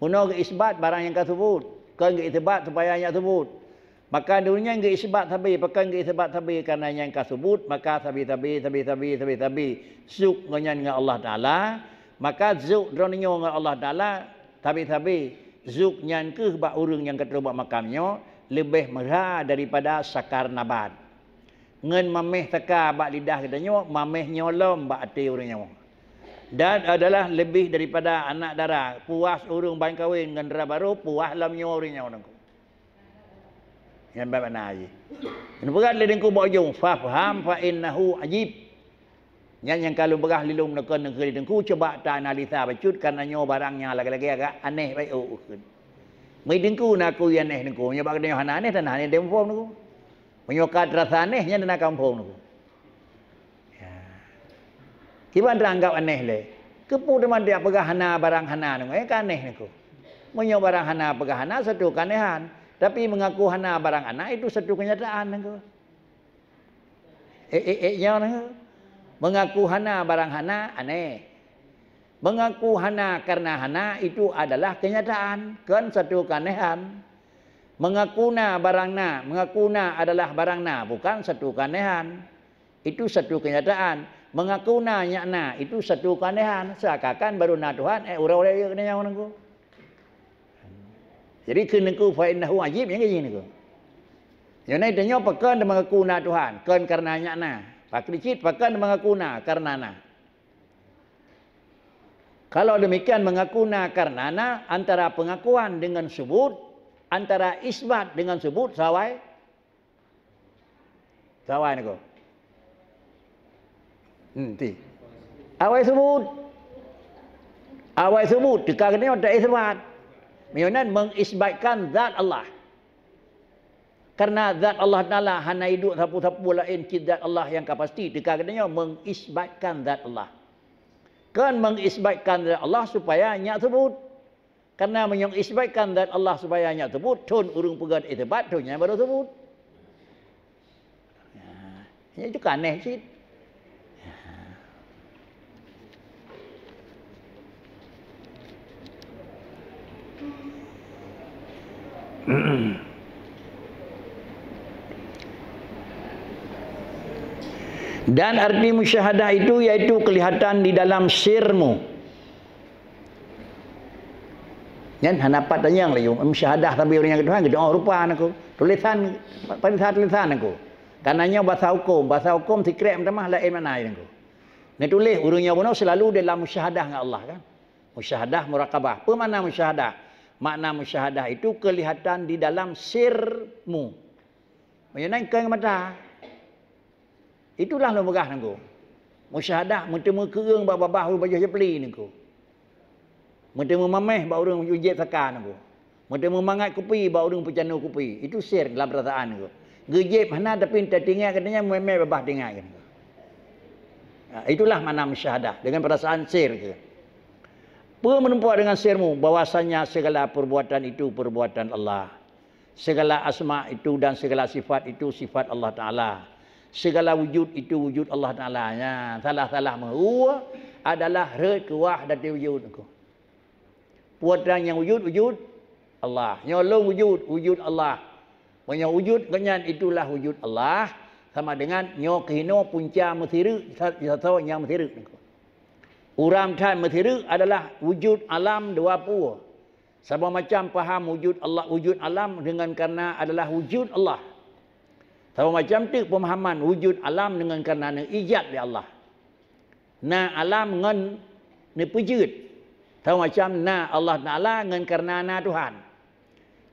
Meunoe geu-isbat barang nyang ka subut, kon geu-isbat supaya nyak subut. Maka di ureueng nyan geu-isbat sabe, pakon geu-isbat sabe, karena nyang ka subut, maka sabe-sabe, sabe-sabe, sabe-sabe. Zuk ngon nyan ngon Allah Taala, maka zuk droeneuh nyoe ngon Allah Taala, sabe-sabe. Zuk nyan keuh bak ureueng nyang ka troh bak makam nyoe leubeh meurha daripada sakar nabat. Ngon mameh teuka bak lidah geutanyoe, mameh nyoe lom bak até ureueng nyoe. Dan adalah leubeh daripada anak dara, puas ureueng ban kawen ngon dara barô, puas lom nyoe ureueng nyoe teungku. Nyan ban makna jih. Nyan peugah lé teungku bak ujong, fafham fa innahu ajib. Nyan nyang ka lôn peugah lé lôn meuneukeun nanggroe teungku, cuba ta analisa bacut, karena nyoe barang nyang lagèe-lagèe agak aneh bacut. Meuteungku na ku aneh teungku, nyoe bak geutanyoe hana aneh, dan hana aneh muphom teungku. Meunyoe ka teurasa aneh, nyan na kamoe phon. Ya. Kiban teuanggap aneh lé. Keupeue teuma jak peugah hana barang hana nyoe, eh, ka aneh nyoe. Meunyoe barang hana peugah hana, satu keuanehan. Tapi mengaku hana barang hana, itu satu kenyataan nyoe. Eh, eh, eh, nyoe nyoe. Mengaku hana barang hana, aneh. Mengaku hana karena hana itu adalah kenyataan, kon satu keuanehan. Mengaku na barang na, mengaku na adalah barang na, bukan satu keuanehan. Itu satu kenyataan. Mengaku na nyak na, itu satu keuanehan. Seakan-akan baru na Tuhan, eh, uroe-uroe jeuet keunoe nyang nanggroe. Jadi keu nanggroe fa innahu ajib nyang jih nanggroe. Nyoe na tanyoe pakon mengaku na Tuhan, kon karena nyak na. Pakri cit pakon mengaku na karena na. Kalau demikian, mengaku na karena na, antara pengakuan dengan subut, antara isbat dengan subut, sawai, sawai nanggroe. Hmm, ti. Awai subut. Awai subut, teuka keunoe ta isbat. Meunyoe nan mengisbatkan zat Allah. Karena zat Allah Taala hana iduek sapeue-sapeue laén cit zat Allah nyang ka pasti, teuka geutanyoe mengisbatkan zat Allah. Kon mengisbatkan zat Allah supaya nyak thubut. Karena meunyoe isbatkan zat Allah supaya nyak thubut, thon ureuëng peugét isbat, thon nyan baru thubut. Ya, itu kan aneh cit. Dan arti musyahadah itu yaitu kelihatan di dalam sirmu. Nyan hana pat tanyong laju, musyahadah sambil ureuëng nyang Tuhan, geudoa rupa nyan ku. Tulisan, tulisan, tulisan nyan ku. Karena nyoe bahasa hukum, bahasa hukum sikrek meutamah laén makna nyan ku. Neutuléh ureuëng nyoe bunoe selalu dalam musyahadah ngon Allah kan. Musyahadah, muraqabah. Peue makna musyahadah? Makna musyahadah itu kelihatan di dalam sirmu. Meunyoe nan keu mata. Itulah lôn peugah nyan ku. Musyahadah, meuteumé keueung bak babah ureuëng pajoh jeupli nyan ku. Meuteumé mameh bak ureuëng ujeb saka nyan ku. Meuteumé mangat kupi bak ureuëng peucanoe kupi. Itu sir dalam perasaan nyan ku. Geujeb hana tapi teuingat katanya meume babah teuingat nyan ku. Ha, itulah makna musyahadah dengan perasaan sir ke. Peue meureumpok dengan sirmu bahwasanya segala perbuatan itu perbuatan Allah. Segala asma itu dan segala sifat itu sifat Allah Taala. Segala wujud itu wujud Allah Taala. Nya, salah-salah meuhue adalah rot kuah dati wujud ku. Putra nyang wujud, wujud Allah. Nyoe lôn wujud, wujud Allah. Meunyoe wujud gobnyan itulah wujud Allah, sama dengan nyoe keuhinoe punca meusireuk, sa-, sasoe nyang meusireuk. Uram that meusireuk adalah wujud alam dua pue. Saboh macam paham wujud Allah, wujud alam dengan karena adalah wujud Allah. Saboh macam teuk pemahaman wujud alam dengan karena neuijad lé Allah. Na alam ngon neupeujeuet. Saboh macam na Allah Taala ngon karena na Tuhan.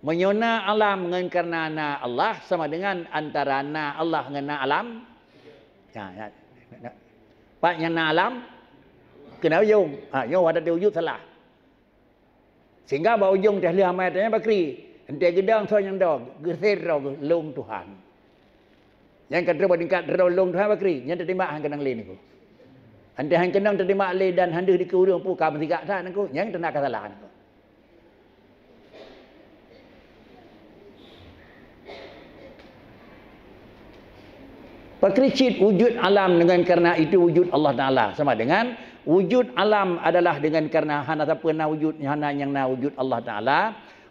Meunyoe na alam ngon karena na Allah sama dengan antara na Allah ngon na alam. Ya, ya. Pat nyang na alam? Keunan ujong. Ha, nyoe wadah wujud salah. Sehingga bak ujong teuh lheueh amai tanya bakri, entée geudong soe nyang dong, geusét droe geuh lôn Tuhan. Nyang ka troh bak tingkat droe lôn Tuhan bakri, nyan teutimba han keunong lé niko. Entée han keunong teutimba lé dan han deuh dikeue ureuëng pu ka meusigak that niko, nyang teuna ka salah niko. Pakri cit wujud alam dengan karena itu wujud Allah Taala. Sama dengan wujud alam adalah dengan karena hana sapeue na wujud, hana nyang na wujud Allah Taala.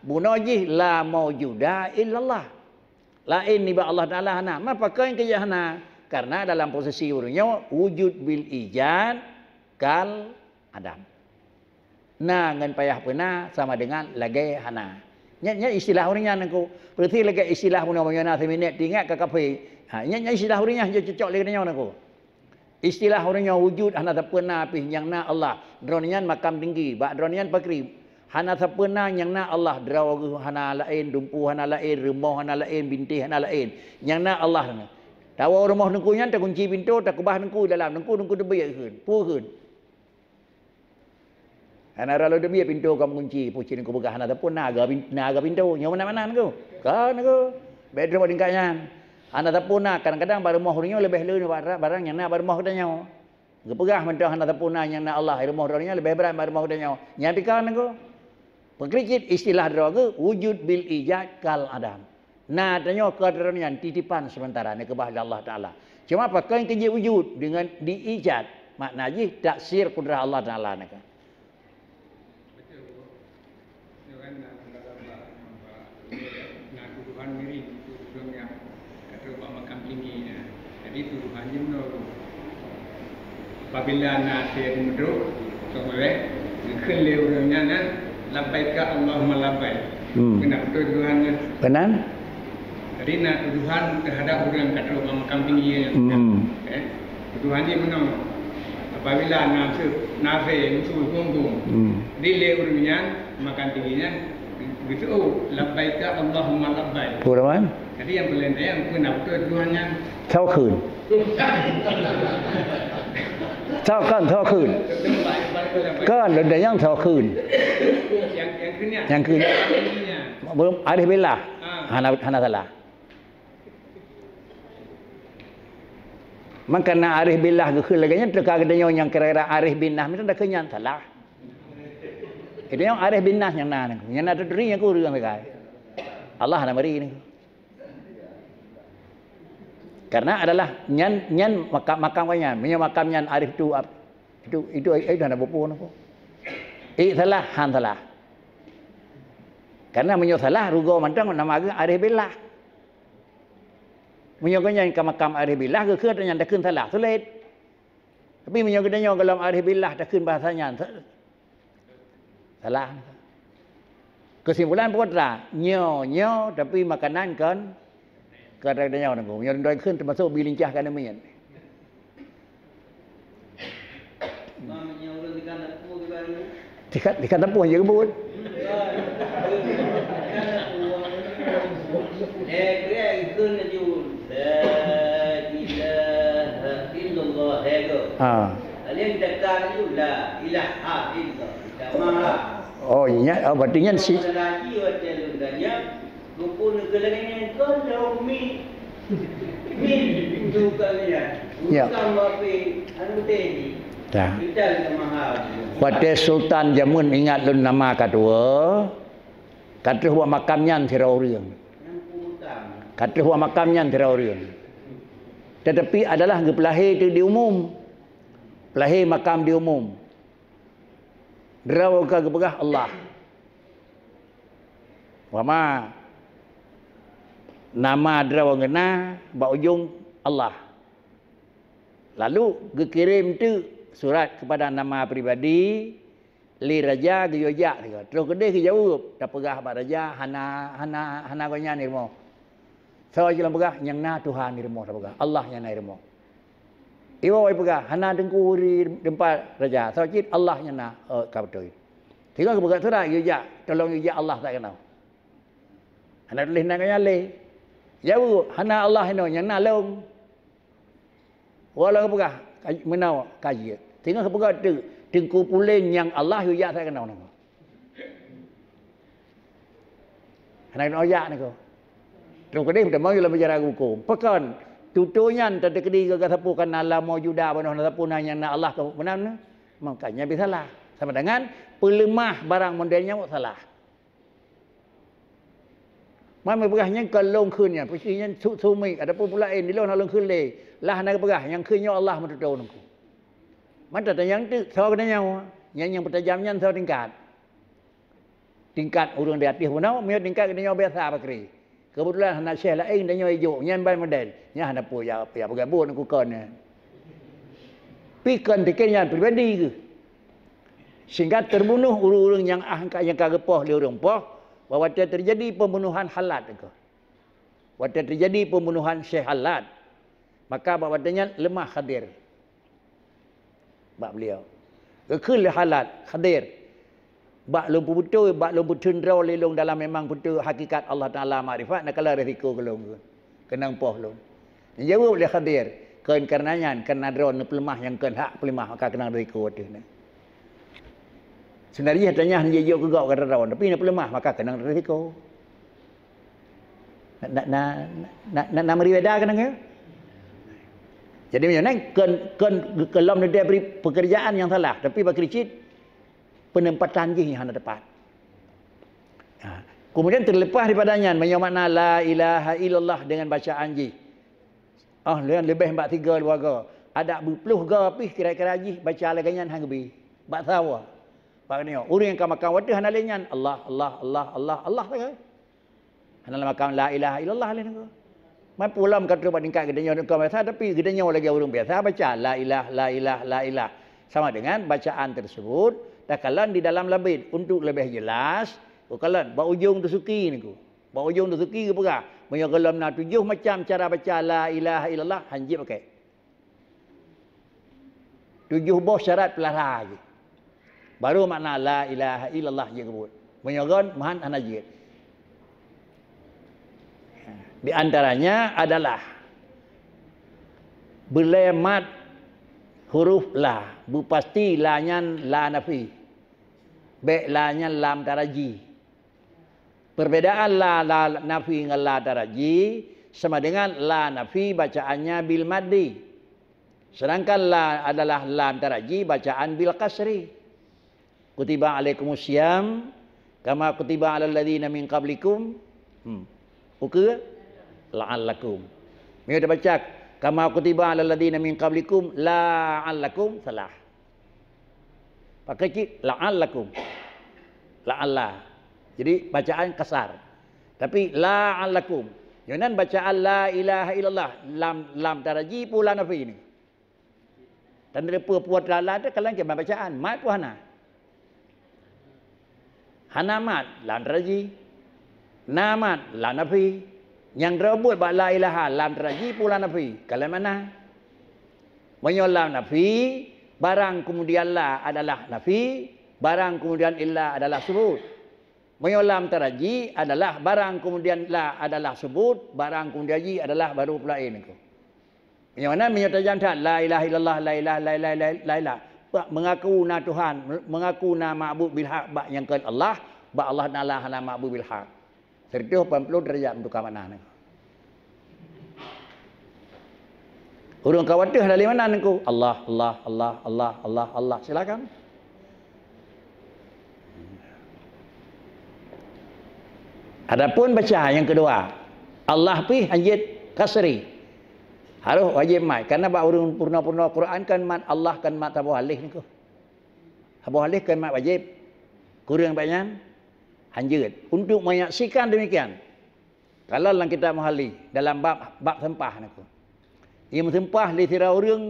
Bunoe jih la maujuda illallah. Laén nibak Allah Taala hana. Ma pakon keu jih hana? Karena dalam posisi ureuëng nyoe wujud bil ijad kal adam. Na ngon payah peuna sama dengan lagée hana. Nyan, nyan istilah ureuëng nyan niko. Berarti lagée istilah bunoe meunyoe na seuminet tingat ka kafé. Ha, nyan, nyan istilah ureuëng nyan hana cocok lé geutanyoe niko. Istilah ureuëng nyoe wujud hana sapeue na pih nyang na Allah. Droeneuh nyan makam tinggi, bak droeneuh nyan pakri. Hana sapeue na nyang na Allah, droe geuh hana laén, dumpu hana laén, rumoh hana laén, bintéh hana laén. Nyang na Allah. Tawoe rumoh teungku nyan takunci pintoe, takeubah teungku dalam, teungku, teungku teubiet kheun. Peue kheun? Hana ralo teubiet pintoe ka meukunci, pucit niko peugah hana sapeue na aga pin-, na aga pintoe. Nyoe meunan-meunan niko. Ka niko. Bék droe bak tingkat nyan. Hana sapeue na, kadang-kadang bak rumoh ureuëng nyoe leubeh le nibak barang nyang na bak rumoh geutanyoe. Geupeugah mantong hana sapeue na nyang na Allah, rumoh droeneuh nyan leubeh brat bak rumoh geutanyoe. Nyan pih ka niko. Peukrikit istilah droe geuh wujud bil ijad kal adam. Na tanyoe keu droeneuh nyan titipan sementara neukeubah lé Allah Taala. Cuma pakon keu jih wujud dengan diijad, makna jih taksir kudrah Allah Taala nyan. Betul. Itu kan, na, na tuduhan miring, tuduhan yang kata bak makam tinggi, ya. Jadi tuduhan jih beuna. Apabila na asai meudrop, soe ulée, geukheun lé ureuëng nyan, "Labbaika Allahumma labbaik." Hmm. Keunan beutôi tuduhan nyan. Keunan? Jadi na tuduhan teuhadap ureuëng ka trok bak makam tinggi nyan. Hmm. Eh, tuduhan jih meunoe. Apabila na asai, na asai musoh huköm-huköm. Hmm. Jadi lé ureuëng nyan, makam tinggi nyan, geuseuôt, "Labbaika Allahumma labbaik." Peue teuma? Jadi nyang peulén ayang peue na beutôi tuduhan nyan? Soe kheun? Soe kon, soe kheun? Kon, lôn tanyong soe kheun? Nyang, nyang kheun nyan. Nyang kheun. Belum, arif billah. Ah. Hana, hana salah. Maka na arif billah geukheun lagée nyan, teuka geutanyoe nyang kira-kira arif bin nas, meunan takheun nyan salah. Geutanyoe arif bin nas nyang na, nyang na teuturi nyang ureuëng sagai. Allah na meri ni. Karena adalah nyan, nyan makam, makam nyan. Meunyoe makam nyan arif tu, ap-, itu, itu, itu hana bupu napa. Eh, salah, han salah. Karena meunyoe salah, rugoe mantong nama geuh arif billah. Meunyoe geuh nyan ka makam arif billah, geukheun ata nyan takheun salah, sulet. Tapi meunyoe geutanyoe gohlom arif billah takheun bahasa nyan, sa-, salah. Keusimpulan peue atra, nyoe, nyoe, tapi makanan kon, kon atra geutanyoe nunggu. Meunyoe droe kheun teumasuk bi lincah ka neumiet. Tikat, tikat teupôh je keubuet. Ha. Oh, ingat, oh, berarti nyan si Ya. Ya. Watée sultan jameun ingat lôn nama ka tuwoe, ka troh bak makam nyan sidroe ureuëng. Ka troh bak makam nyan sidroe ureuëng. Tetapi adalah geupeulahé di umum. Peulahé makam di umum. Droe ka geupeugah Allah. Wama nama droe ngeuna bak ujong Allah. Lalu geukirém teuk surat keupada nama pribadi lé raja geuyue jak sigoe. Troh keudeh geujaweueb, tapeugah bak raja hana, hana, hana gobnyan irumoh. Soe cit lôn peugah, nyang na Tuhan irumoh tapeugah, Allah nyang na irumoh. Iwoe peugah, hana teungku di teumpat raja, soe cit Allah nyang na, eh, ka beutôi. Singoh geupeugah surat geuyue jak, tolong geuyue jak Allah that keunoe. Hana tuléh nan gobnyan lé. Jaweueb, hana Allah inoe, nyang na lôn. Walau geupeugah, meunoe ka jeuet. Singoh geupeugah teuk, teungku pulen nyang Allah geuyue jak that keunoe. Hana keuneuk jak niko. Troh keudeh meuteumé lom bicara huköm. Pakon? Tutoe nyan tateukeudi geugaga sapeue kana la maujuda banoh na sapeue na nyang na Allah keu meunan. Makanya bisalah. Sama dengan peuleumah barang model nyan salah. Man meupeugah nyan kon lôn kheun nyan, pasti nyan su-, sumik, adapun pula laén di lôn hana lôn kheun lé. Lah na geupeugah nyang kheun nyoe Allah meututoe nungku. Mata tanyong teuk, soe geutanyoe? Nyan nyang peutajam nyan soe tingkat? Tingkat ureuëng di ateueh bunoe, meunyoe tingkat geutanyoe biasa bakri. Keubeutulan hana syekh laén tanyoe ijok, nyan ban model. Nyan hana peue ya, ya peugah buet kukon nyan. Pi kon tikén nyan pribadi geuh. Sehingga terbunuh ureuëng-ureuëng nyang ah, nyang ka geupoh lé ureuëng poh, bahwa watée terjadi pembunuhan halat geuh. Watée terjadi pembunuhan syekh halat, maka bak watée nyan leumah Khadir. Bak beliau. Geukheun lé halat, Khadir, bak lôn peubeutôi, bak lôn peuteun droe lé lôn dalam memang beutôi hakikat Allah Taala makrifat, na kalon risiko keu lôn keunong poh lôn. Jaweueb lé Khadir, kon kareuna nyan, kareuna droe neupeuleumah nyang kon hak peuleumah, maka keunong risiko ateueh nyan. Seunari tanyah neujok keu gob kata droe, tapi neupeuleumah, maka keunong risiko. Na, na, na, na, na, na meri beda keunan ya? Jadi meunyoe nyan kon, kon, kon lom neuda bri pekerjaan nyang salah, tapi bak keucit penempatan jih nyang hana tepat. Ha. Kemudian terlepas daripada nyan, meunyoe makna la ilaha illallah dengan bacaan jih. Oh, lôn leubeh bak tiga dua go. Adak beuploh go pih kira-kira jih baca lagée nyan han geubi. Bak sawa. Bak nyoe, ureuëng nyang ka makam watée hana lé nyan, Allah, Allah, Allah, Allah, Allah sagai. Hana lam makam la ilaha illallah lé nanggroe. Man pulam ka troh bak tingkat geutanyoe nanggroe biasa, tapi geutanyoe lagée ureuëng biasa baca la ilah, la ilah, la ilah. Sama dengan bacaan tersebut, takalon di dalam labid untuk lebih jelas, takalon bak ujong teusuki niku. Bak ujong teusuki geupeugah, meunyoe gohlom na tujoh macam cara baca la ilaha illallah, hanjeuet pakai. Tujoh boh syarat peulara jih. Baru makna la ilaha illallah jeuet keubuet. Meunyoe gon, meuhan hana jeuet. Di antaranya adalah beulée mat huruf la, beupasti la nyan la nafi. Bék la nyan lam taraji. Perbedaan la, la nafi ngon la taraji sama dengan la nafi bacaannya bil maddi. Sedangkan la adalah lam taraji bacaan bil qasri. Kutiba alaikumus siyam kama kutiba alal ladzina min qablikum. Hmm. Ukeue la'allakum. Meunyoe tabaca kama kutiba alal ladzina min qablikum la'allakum, salah. Pakai cit la'allakum. La'alla. Jadi bacaan kasar. Tapi la'allakum. Nyoe nan bacaan la ilaha illallah lam, lam taraji pula nafi ni. Dan dari peue-peue teulala teuh kalon kiban bacaan, mat peue hana? Hana mat, lam taraji. Na mat, lam nafi. Nyang droe buet bak la ilaha, lam taraji peue lam nafi, kalon makna. Meunyoe lam nafi, barang keumudian la adalah nafi, barang keumudian illa adalah subut. Meunyoe lam taraji adalah barang keumudian la adalah subut, barang keumudian ji adalah baru peulaén niko. Meunyoe na, meunyoe tajam that, la ilaha illallah, la ilaha, la ilaha, la ilaha, la ilaha. Bak mengaku na Tuhan, mengaku na ma'bud bil haq, bak nyang kheun Allah, bak Allah Taala hana ma'bud bil haq. Seratus lapan puluh derajat meutuka makna niko. Ureuëng ka wateuh dari mana niko? Allah, Allah, Allah, Allah, Allah, Allah. Silakan. Adapun baca nyang keudua, Allah pih hanjeuet kasri. Harôh wajéb mat. Karena bak ureuëng purna-purna Quran kan mat Allah kan mat saboh alih niko. Saboh alih kan mat wajéb. Kureueng bak nyan hanjeuet. Untuk menyaksikan demikian, kalau lam kitab Muhalli dalam bab, bab seumpah niko. Ia meusumpah lé sidroe ureuëng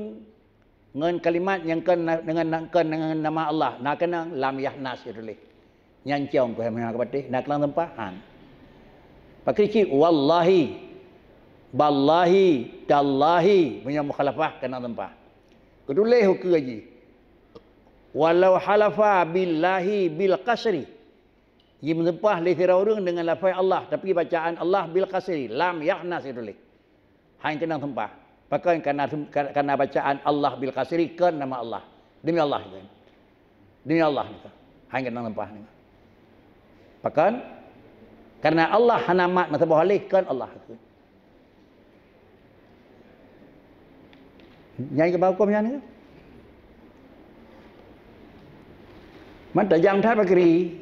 ngon kalimat nyang kon na-, dengan na-, kon dengan nama Allah, na keunong lam yahnas tuléh. Nyan cong keu hana ka patéh, na keunong seumpah han. Pakai cit wallahi, ballahi, tallahi, meunyoe mukhalafah keunong seumpah. Kutuléh ukeue jih. Walau halafa billahi bil qasri. Jimeusumpah lé sidroe ureuëng dengan lafai Allah, tapi bacaan Allah bil qasri, lam yahnas tuléh. Hana keunong seumpah. Pakon? Karena, karena bacaan Allah bil qasri kon nama Allah. Demi Allah, kan. Demi Allah, kan. Hana keunong seumpah. Pakon? Karena Allah hana mat meusaboh alih, kon Allah. Nyan keuh huköm nyan. Man tajam that pakri.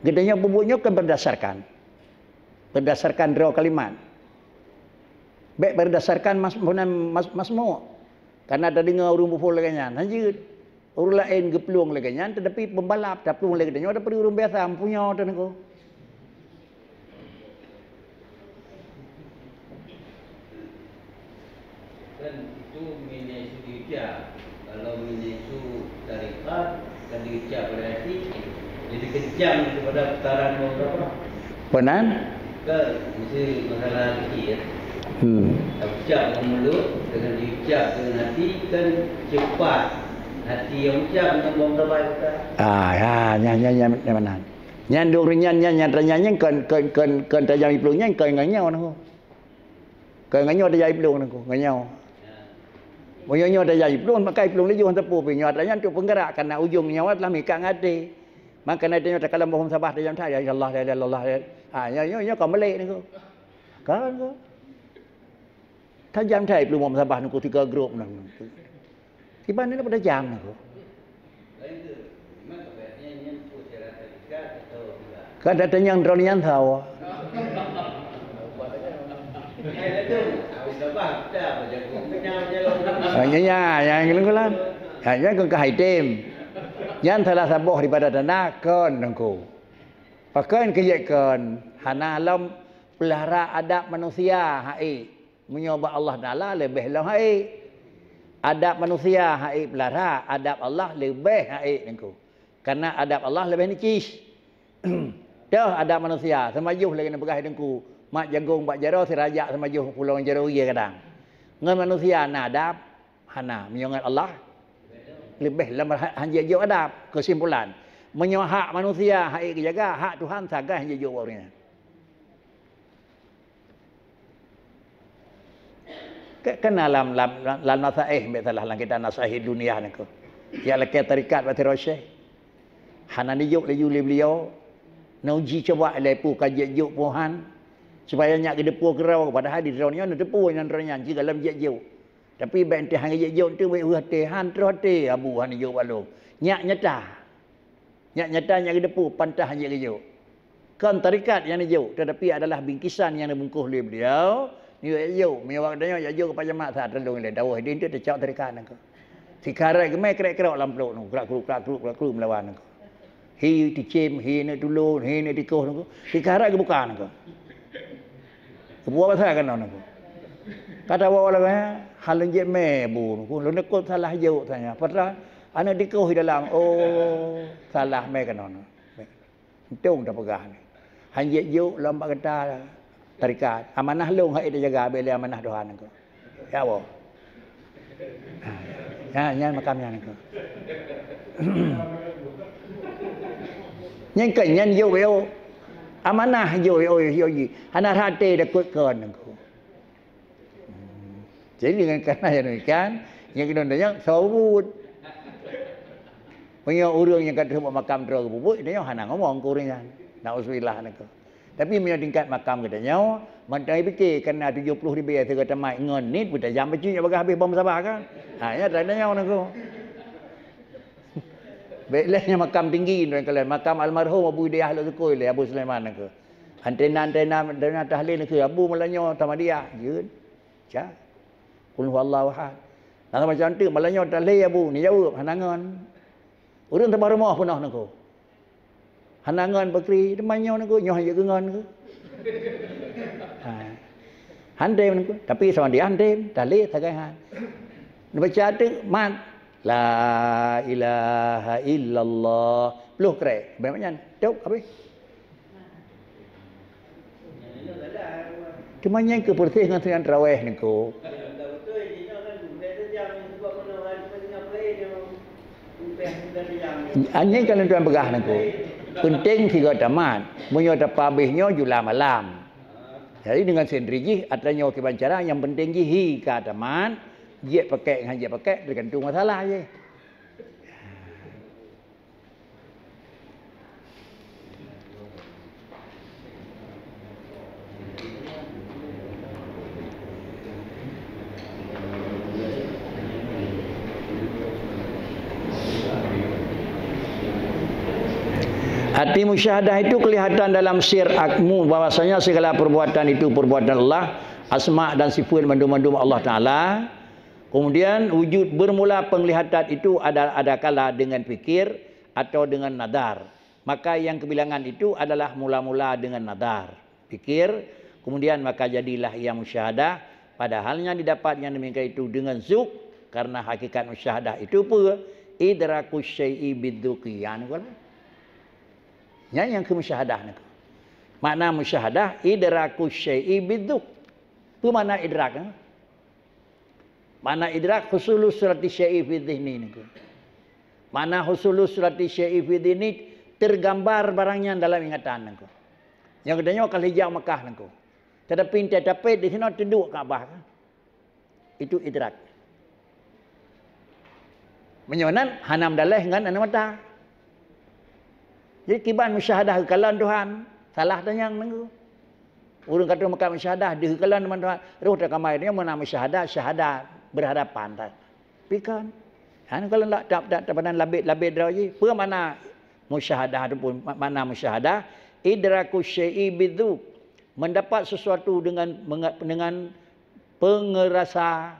Geutanyoe peubuet nyoe kan berdasarkan. Berdasarkan droe kalimat. Bék berdasarkan mas-, mas-, masmu'. Karena tadeungoe ureuëng beuphon lagée nyan, hanjeuet. Ureuëng laén geuplueng lagée nyan, tetapi pembalap taplueng lagée tanyoe, tapi ureuëng biasa meupunya teuh niko. Kan itu minai su diucap. Kalau minai su tarikat, kan diucap oleh hati, jadi kencang daripada putaran mau berapa? Penan? Kan mesti masalah hati ya. Hmm. Ucap dengan mulut, dengan diucap dengan hati, kan cepat. Hati yang ucap dengan buang sabai kita. Ah, ya, nya, nya, nya, nya, mana? Nyan dua ureuëng nyan, nyan, nyan, nyan, nyan, kon, kon, kon, kon tajam iplueng nyan, kon ngon nyoe nangku. Kon ngon nyoe tajam iplueng nangku, ngon nyoe. Meunyoe nyoe tajam iplueng, maka iplueng laju teupeu, pi nyoe atra nyan tu penggerak, karena ujong nyawa telah mikat ngon até. Maka na nyoe takalon boh sabah tajam that, ya Allah, ya Allah, ya. Ha, nyoe, nyoe, nyoe kon meulek nangku. Kon, kon. Tajam that iplueng boh sabah nangku tiga grup nangku. Kiban ni pada jam nangku. Kan datang nyang drone nyan tau. Hanya nya, yang ngelengkulan. Hanya ke kahai tim. Nyan salah saboh daripada tanah kon nangku. Pakon kejek kon hana lom pelara adab manusia hai. Meunyoe bak Allah Taala leubeh lom hai. Adab manusia hai pelara, adab Allah leubeh hai nangku. Karena adab Allah leubeh nicis. Toh adab manusia, seumajoh lagée neupeugah teungku, mat jagong bak jaroe sirajak seumajoh pulo jaroe ie kadang. Ngon manusia na adab, hana. Meunyoe ngon Allah, leubeh lom ha-, hanjeuet jok adab. Keusimpulan, meunyoe hak manusia hai geujaga, hak Tuhan sagai hanjeuet jok bak ureuëng nyan. Ke-, kena lam, lam, lam, lam nasaih, biasalah lam kitab nasaih dunia ni ko. Ya lakée tarikat bak tirosyeh. Hana dijok laju lé beliau. Neuji cuba lé peue ka jeuet jok Tuhan. Supaya nyak geudeupu keurau, padahal di droe nyoe neuteupu nyan droe nyan, jih dalam jeuet jok. Tapi bèk enteuk han geujok tu, bèk weueh até, han troh até Abu han jok bak lôn. Nyak nyata. Nyak nyata nyak geuteupeue pantas han jeuet geujok. Kon tarekat nyang neujok, tetapi adalah bingkisan nyang neubungkôh lé beliau. Nyoe jak jok, meunyoe awak geutanyoe jak jok keu Pak Jamat, sa teuntèe lé daweuh idin tu teucok tarekat nangko. Sikarèe geumè krek-krok lam plôk nangko, krak-kruk, krak-kruk, krak-kruk meulawan nangko. Hi teucém, hi neuk tulôn, hi neuk tikoh nangko. Sikarèe geubuka nangko. Geubuka pasai keunoe nangko. Kata woe lagèe, "Hai lôn jeuet mè bu nangko, lôn neukot salah jok saja." Padahai aneuk tikoh di dalam, "Oh, salah mè keunoe." Untông tapeugah nyan. Han jeuet jok lom bak gata tarekat. Amanah lôn han ék tajaga, bèk lé amanah Tuhan nangko. Ya Allah. Ha, nyan makam nyan nangko. Nyan kan nyan jok yo. Amanah jok yo, yo, yo. Hana rhah até takot kon nangko. Jadi dengan karena yang demikian, nyang keunoe nyan saut. Meunyoe ureueng nyang ka trôh bak makam droe geububuet, nyoe hana ngomong keu ureueng nyan. Nauzubillah nangko. Tapi meunyoe tingkat makam geutanyoe, mantong pike karena tujoh ploh ribèe sigoe tamat ngon nit beutajam bacut nyang bagaih habéh bom sabah kan. Ha, nyan tanda nyoe nangko. Bèk lé nyan makam tinggi nyan kalian, makam almarhum Abu Hidayah Lhoksukon lé Abu Sulaiman nangko. Antena-antena, antena tahlil nangko Abu malam nyoe tamadiyah, jeuet. Ca. Qul huwallahu ahad. Nah, macam tu, malam nyoe tahlil Abu, neujaweueb, hana ngon. Ureueng teubah rumoh peunoh nangko. Hana ngon bakri, teuma nyoe nangko, nyoe han jeuet keu ngon nangko. Ha. Han tem nangko, tapi sama dia han tem, tahlil sagai han. Neubaca teuk mat, "La ilaha illallah." Ploh krek, banyak nyan. Cok, habis. Teuma nyan keuh peureuseh ngon seunang tarawèh nangko. Nyan kan lôn tuan peugah nangko. Penting sigoe tamat. Meunyoe tapeuhabéh nyoe jula malam. Jadi dengan sendiri jih atra nyoe kiban cara nyang penting jih hi ka tamat, jeuet pakèk ngon jeuet pakèk teugantung masalah jih. Arti musyahadah itu kelihatan dalam sir akmu, bahwasanya segala perbuatan itu perbuatan Allah, asma dan sifat mandum-mandum Allah Taala. Kemudian wujud bermula penglihatan itu ada, ada kala dengan pikir atau dengan nadar. Maka yang kebilangan itu adalah mula-mula dengan nadar, pikir, kemudian maka jadilah ia musyahadah, padahal yang didapat yang demikian itu dengan zuk, karena hakikat musyahadah itu peue? Idrakus syai'i bidzuki. Ya, ni kan? Nyan nyang keu musyahadah nangko. Makna musyahadah, idrakus syai'i bidzuk. Peue makna idrak, eh? Makna idrak, husulu surati syai'i fi dzihni nangko. Makna husulu surati syai'i fi dzihni, tergambar barang nyan dalam ingatan nangko. Nyang geutanyoe ka lheueh jak Makkah nangko. Tetapi entah tapet di sinoe teuduek Ka'bah kan. Itu idrak. Meunyoe nan hana meudaleh ngon aneuk mata. Jadi kiban musyahadah geukalon Tuhan, salah tanyong nangku. Ureuëng ka troh meukat musyahadah deuh geukalon teuma Tuhan, roh takamai nyoe meunan musyahadah, syahadah berhadapan that. Pi kon. Hana kalon lak tap tap tapadan labet-labet droe jih. Peue makna musyahadah ataupun ma-, makna musyahadah? Idraku syai'i bidzuk. Mendapat sesuatu dengan menga-, dengan pengerasa,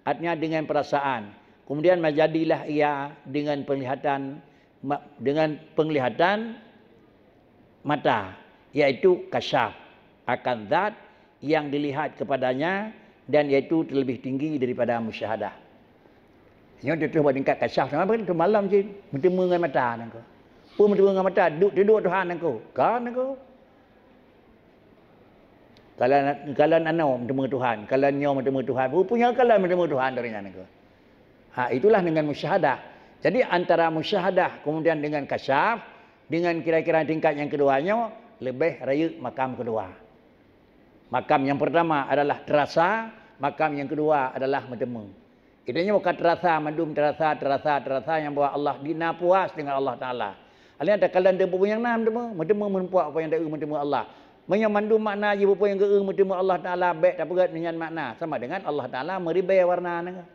artinya dengan perasaan. Kemudian menjadilah ia dengan penglihatan ma-, dengan penglihatan mata, yaitu kasyaf akan zat yang dilihat kepadanya dan yaitu terlebih tinggi daripada musyahadah. Nyoe teutroh bak tingkat kasyaf sama pun teumalam cit, meuteumé ngon mata nangko. Peue meuteumé ngon mata? Duek teuduek Tuhan nangko. Ka nangko. Kalon, kalon anoe meuteumé Tuhan, kalon nyoe meuteumé Tuhan. Peue nyang kalon meuteumé Tuhan dari nyan nangko. Ha, itulah dengan musyahadah. Jadi antara musyahadah kemudian dengan kasyaf, dengan kira-kira tingkat yang kedua nyoe lebih rayeuk makam kedua. Makam yang pertama adalah terasa, makam yang kedua adalah meuteumé. Kita nyoe ka terasa, mandum terasa, terasa, terasa nyang bahwa Allah dina puas dengan Allah Taala. Alèh takalon teupeue nyang na meuteumé, meuteumé meureumpok apa nyang taeu meuteumé Allah. Meunyoe mandum makna jih peue nyang geu-eu meuteumé Allah Taala bék tapeugét nyan makna, sama dengan Allah Taala meuribée warna nyoe.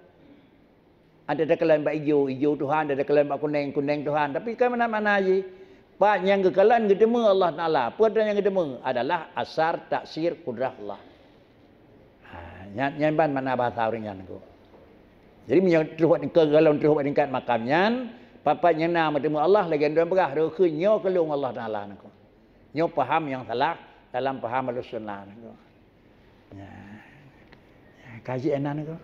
Ada takalon bak ijo, ijo Tuhan, ada takalon bak kuneng, kuneng Tuhan. Tapi kan mana-mana jih, pat nyang geukalon geuteumé Allah Taala. Peue nyang geuteumé adalah asar taksir kudrah Allah. Ha, nyan, nyan ban makna bahasa ureuëng nyan niko. Jadi meunyoe troh bak tingkat, galon troh bak tingkat makam nyan, pat-pat nyang na meuteumé Allah lagée droe peugah, "Rhökheun nyoe keu lôn Allah Taala niko." Nyoe paham nyang salah dalam paham Ahlussunnah niko. Ya. Ya, kaji enan niko.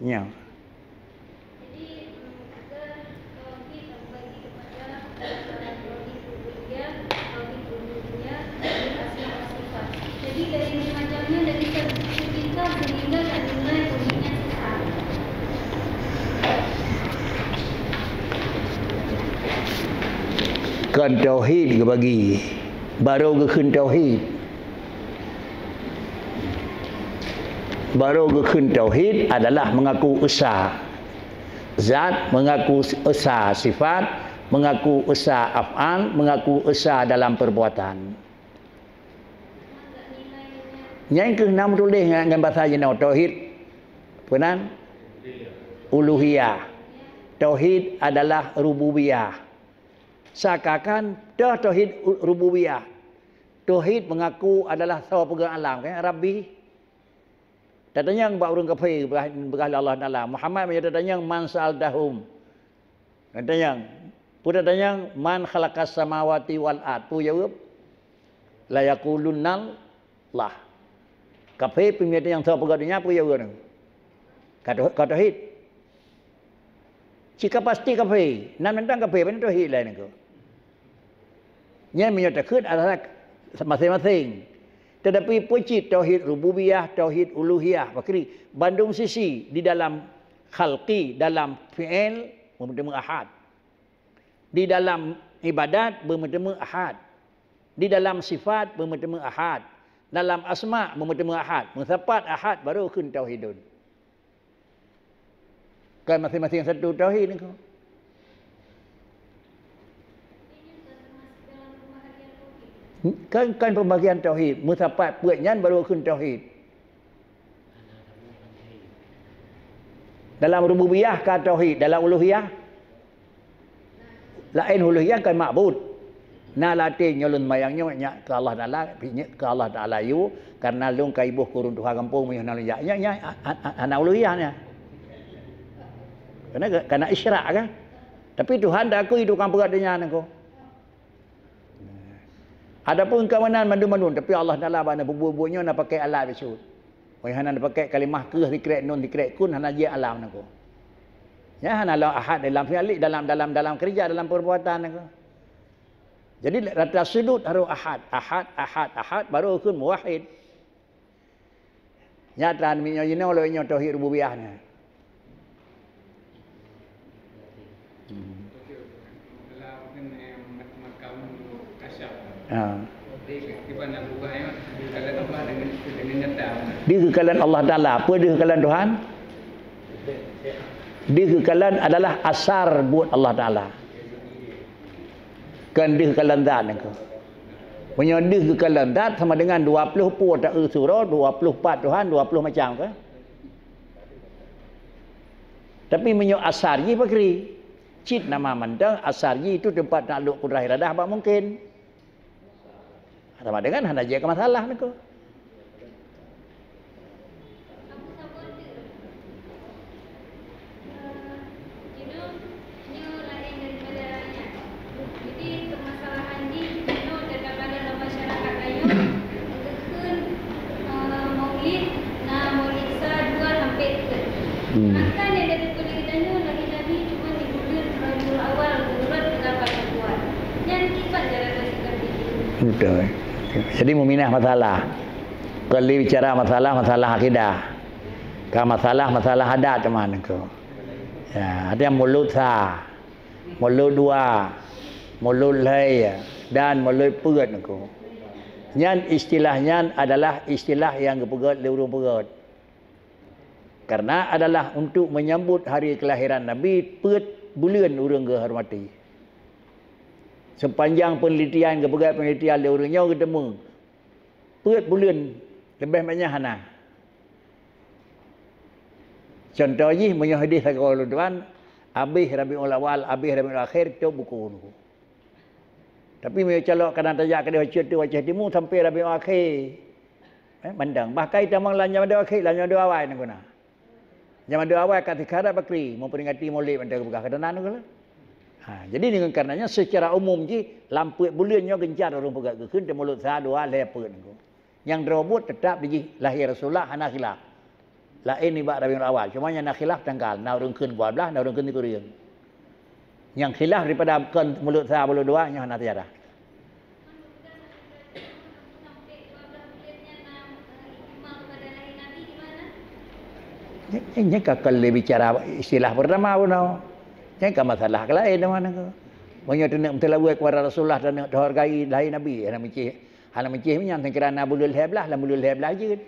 Nyoe. Kon tauhid geubagi, barô geukheun tauhid. Barô geukheun tauhid adalah mengaku esa zat, mengaku esa sifat, mengaku esa af'al, mengaku esa dalam perbuatan. Nyan keuh na meutuléh ngon, ngon basa jinoe tauhid, peue nan? Uluhiyah. Tauhid adalah rububiyah. Seakan-akan tauhid u-, rububiyah. Tauhid mengaku adalah soe peugah alam, kan? Rabbi. Tatanyong bak ureuëng kafé, peugah, peugah lé Allah Taala, "Muhammad, meunyoe tatanyong, man sa'altahum?" Tatanyong, peue tatanyong, "Man khalaqas samawati wal ard?" Peue jaweueb? "La yaqulunna Allah." Kafé pih meunyoe tatanyong soe peugah donya, peue jaweueb? Ka tau-, ka tauhid. Cit ka pasti kafé, nan mantong kafé, ban tauhid laén niko. Nyan meunyoe takheun adalah maséng-maséng. Tetapi peue cit tauhid rububiyah, tauhid uluhiyah, pakri, bandum sisi di dalam khalqi, dalam fi'il, meuteumé ahad. Di dalam ibadat, beumeuteumé ahad. Di dalam sifat, beumeuteumé ahad. Dalam asma, beumeuteumé ahad. Meusapat ahad, baru kheun tauhidun. Kan maséng-maséng satu tauhid niko. Kan, kan pembagian tauhid, meusapat peuet nyan baru kheun tauhid. Dalam rububiyah ka tauhid, dalam uluhiyah laén, uluhiyah kan ma'bud. Na latih nyoe lôn mayang nyoe nyak keu Allah Taala, nyak keu Allah Taala yue, karena lôn ka iboh keu ureuëng tuha gampông meunyoe na lôn jak. Nyak, nyak, a-, a-, a-, hana uluhiyah nyan. Karena, karena isyrak kan. Tapi Tuhan dak akui tukang peugah donya niko. Adapun keuamanan mandum-mandum, tapi Allah Taala bak na bubuet-bubuet nyoe na pakai alat bacut. Wai hana pakai kalimah keuh sikrek nun sikrek kun hana jeuet alam niko. Ya, hana lom ahad dalam fi'il, dalam, dalam, dalam kerja, dalam perbuatan niko. Jadi rata sudut harus ahad, ahad, ahad, ahad, baru kheun muwahhid. Nyata meunyoe jinoe lôn nyoe tauhid rububiyah nyan. Hmm. Ha. Deuh keukalon Allah Taala. Apa deuh keukalon Tuhan? Deuh keukalon adalah asar buet Allah Taala. Kan deuh keukalon zat niko. Meunyoe deuh keukalon zat sama dengan dua puluh pue ta-eu surah, dua puluh pat Tuhan, dua puluh macam ke? Tapi meunyoe asar jih pakri, cit nama mantong asar jih itu tempat takluk kudrah iradah bak mungkin. Sama dengan hana jeuet keu masalah niko. Hmm. Betul. Jadi meuminah masalah. Kon lé bicara masalah, masalah akidah. Ka masalah, masalah adat teuma niko. Ya, ada mulud sa, mulud dua, mulud lhée, dan mulud peuet niko. Nyan istilah nyan adalah istilah nyang geupeugét lé ureuëng peugét. Karena adalah untuk menyambut hari kelahiran Nabi, peuet buleuen ureuëng geuhormati. Seupanjang peunelitian, geupeugah peunelitian lé ureuëng nyoe geuteumé, peuet buleuen leubeh manyak hana. Cuntoh jih, meunyoe hadis sagoe lôn tuan, abéh Rabiul Awal, abéh Rabiul Akhir, tôb buku nunggu. Tapi meunyoe calok kadang tajak keudeh bacut tu Aceh Timu sampai Rabiul Akhir, eh, mandang. Bahkan itamong lam jameun Rabiul Akhir, lam jameun Rabiul Awal nunggu na. Jameun Rabiul Awal ka tikharab bakri, memperingati Maulid mantong geupeugah keunan nunggu lah. Ha, jadi dengan karenanya secara umum jih lam peuet buleuen nyoe gencar ureuëng peugah geukheun teumulod sa dua lhée peuet nunggu. Nyang droe buet teutap di jih lahé Rasulullah hana khilaf. Laén nibak Rabiul Awal, cuma nyang na khilaf tanggal, na ureuëng kheun dua belas, na ureuëng kheun sikureueng. Nyang khilaf daripada kon mulod sa mulod dua nyoe hana seujarah. Nyan ka kon lé bicara istilah pertama bunoe. Nyan ka masalah ke laén teuma nangku. Meunyoe teuneuk meuteulaweuet kepada Rasulullah dan teuhargai lahé Nabi, hana meucih, hana meucih nyan, sangkira na buleuen lhée blaih, lam buleuen lhée blaih jeuet.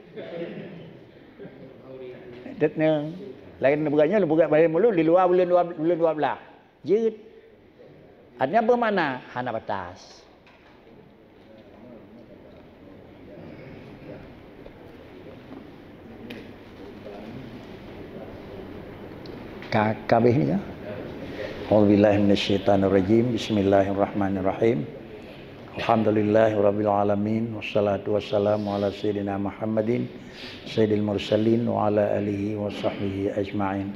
Laén bukan nyoe, bukan bahé mulod di luwa buleuen dua, buleuen dua blaih. Jeuet. Artinya apa makna? Hana batas. Ka, kabeh ni ya. A'udzubillahi minasyaitonirrajim. Bismillahirrahmanirrahim. Alhamdulillahirabbil alamin. Wassalatu wassalamu ala sayyidina Muhammadin sayyidil mursalin wa ala alihi wa sahbihi ajma'in.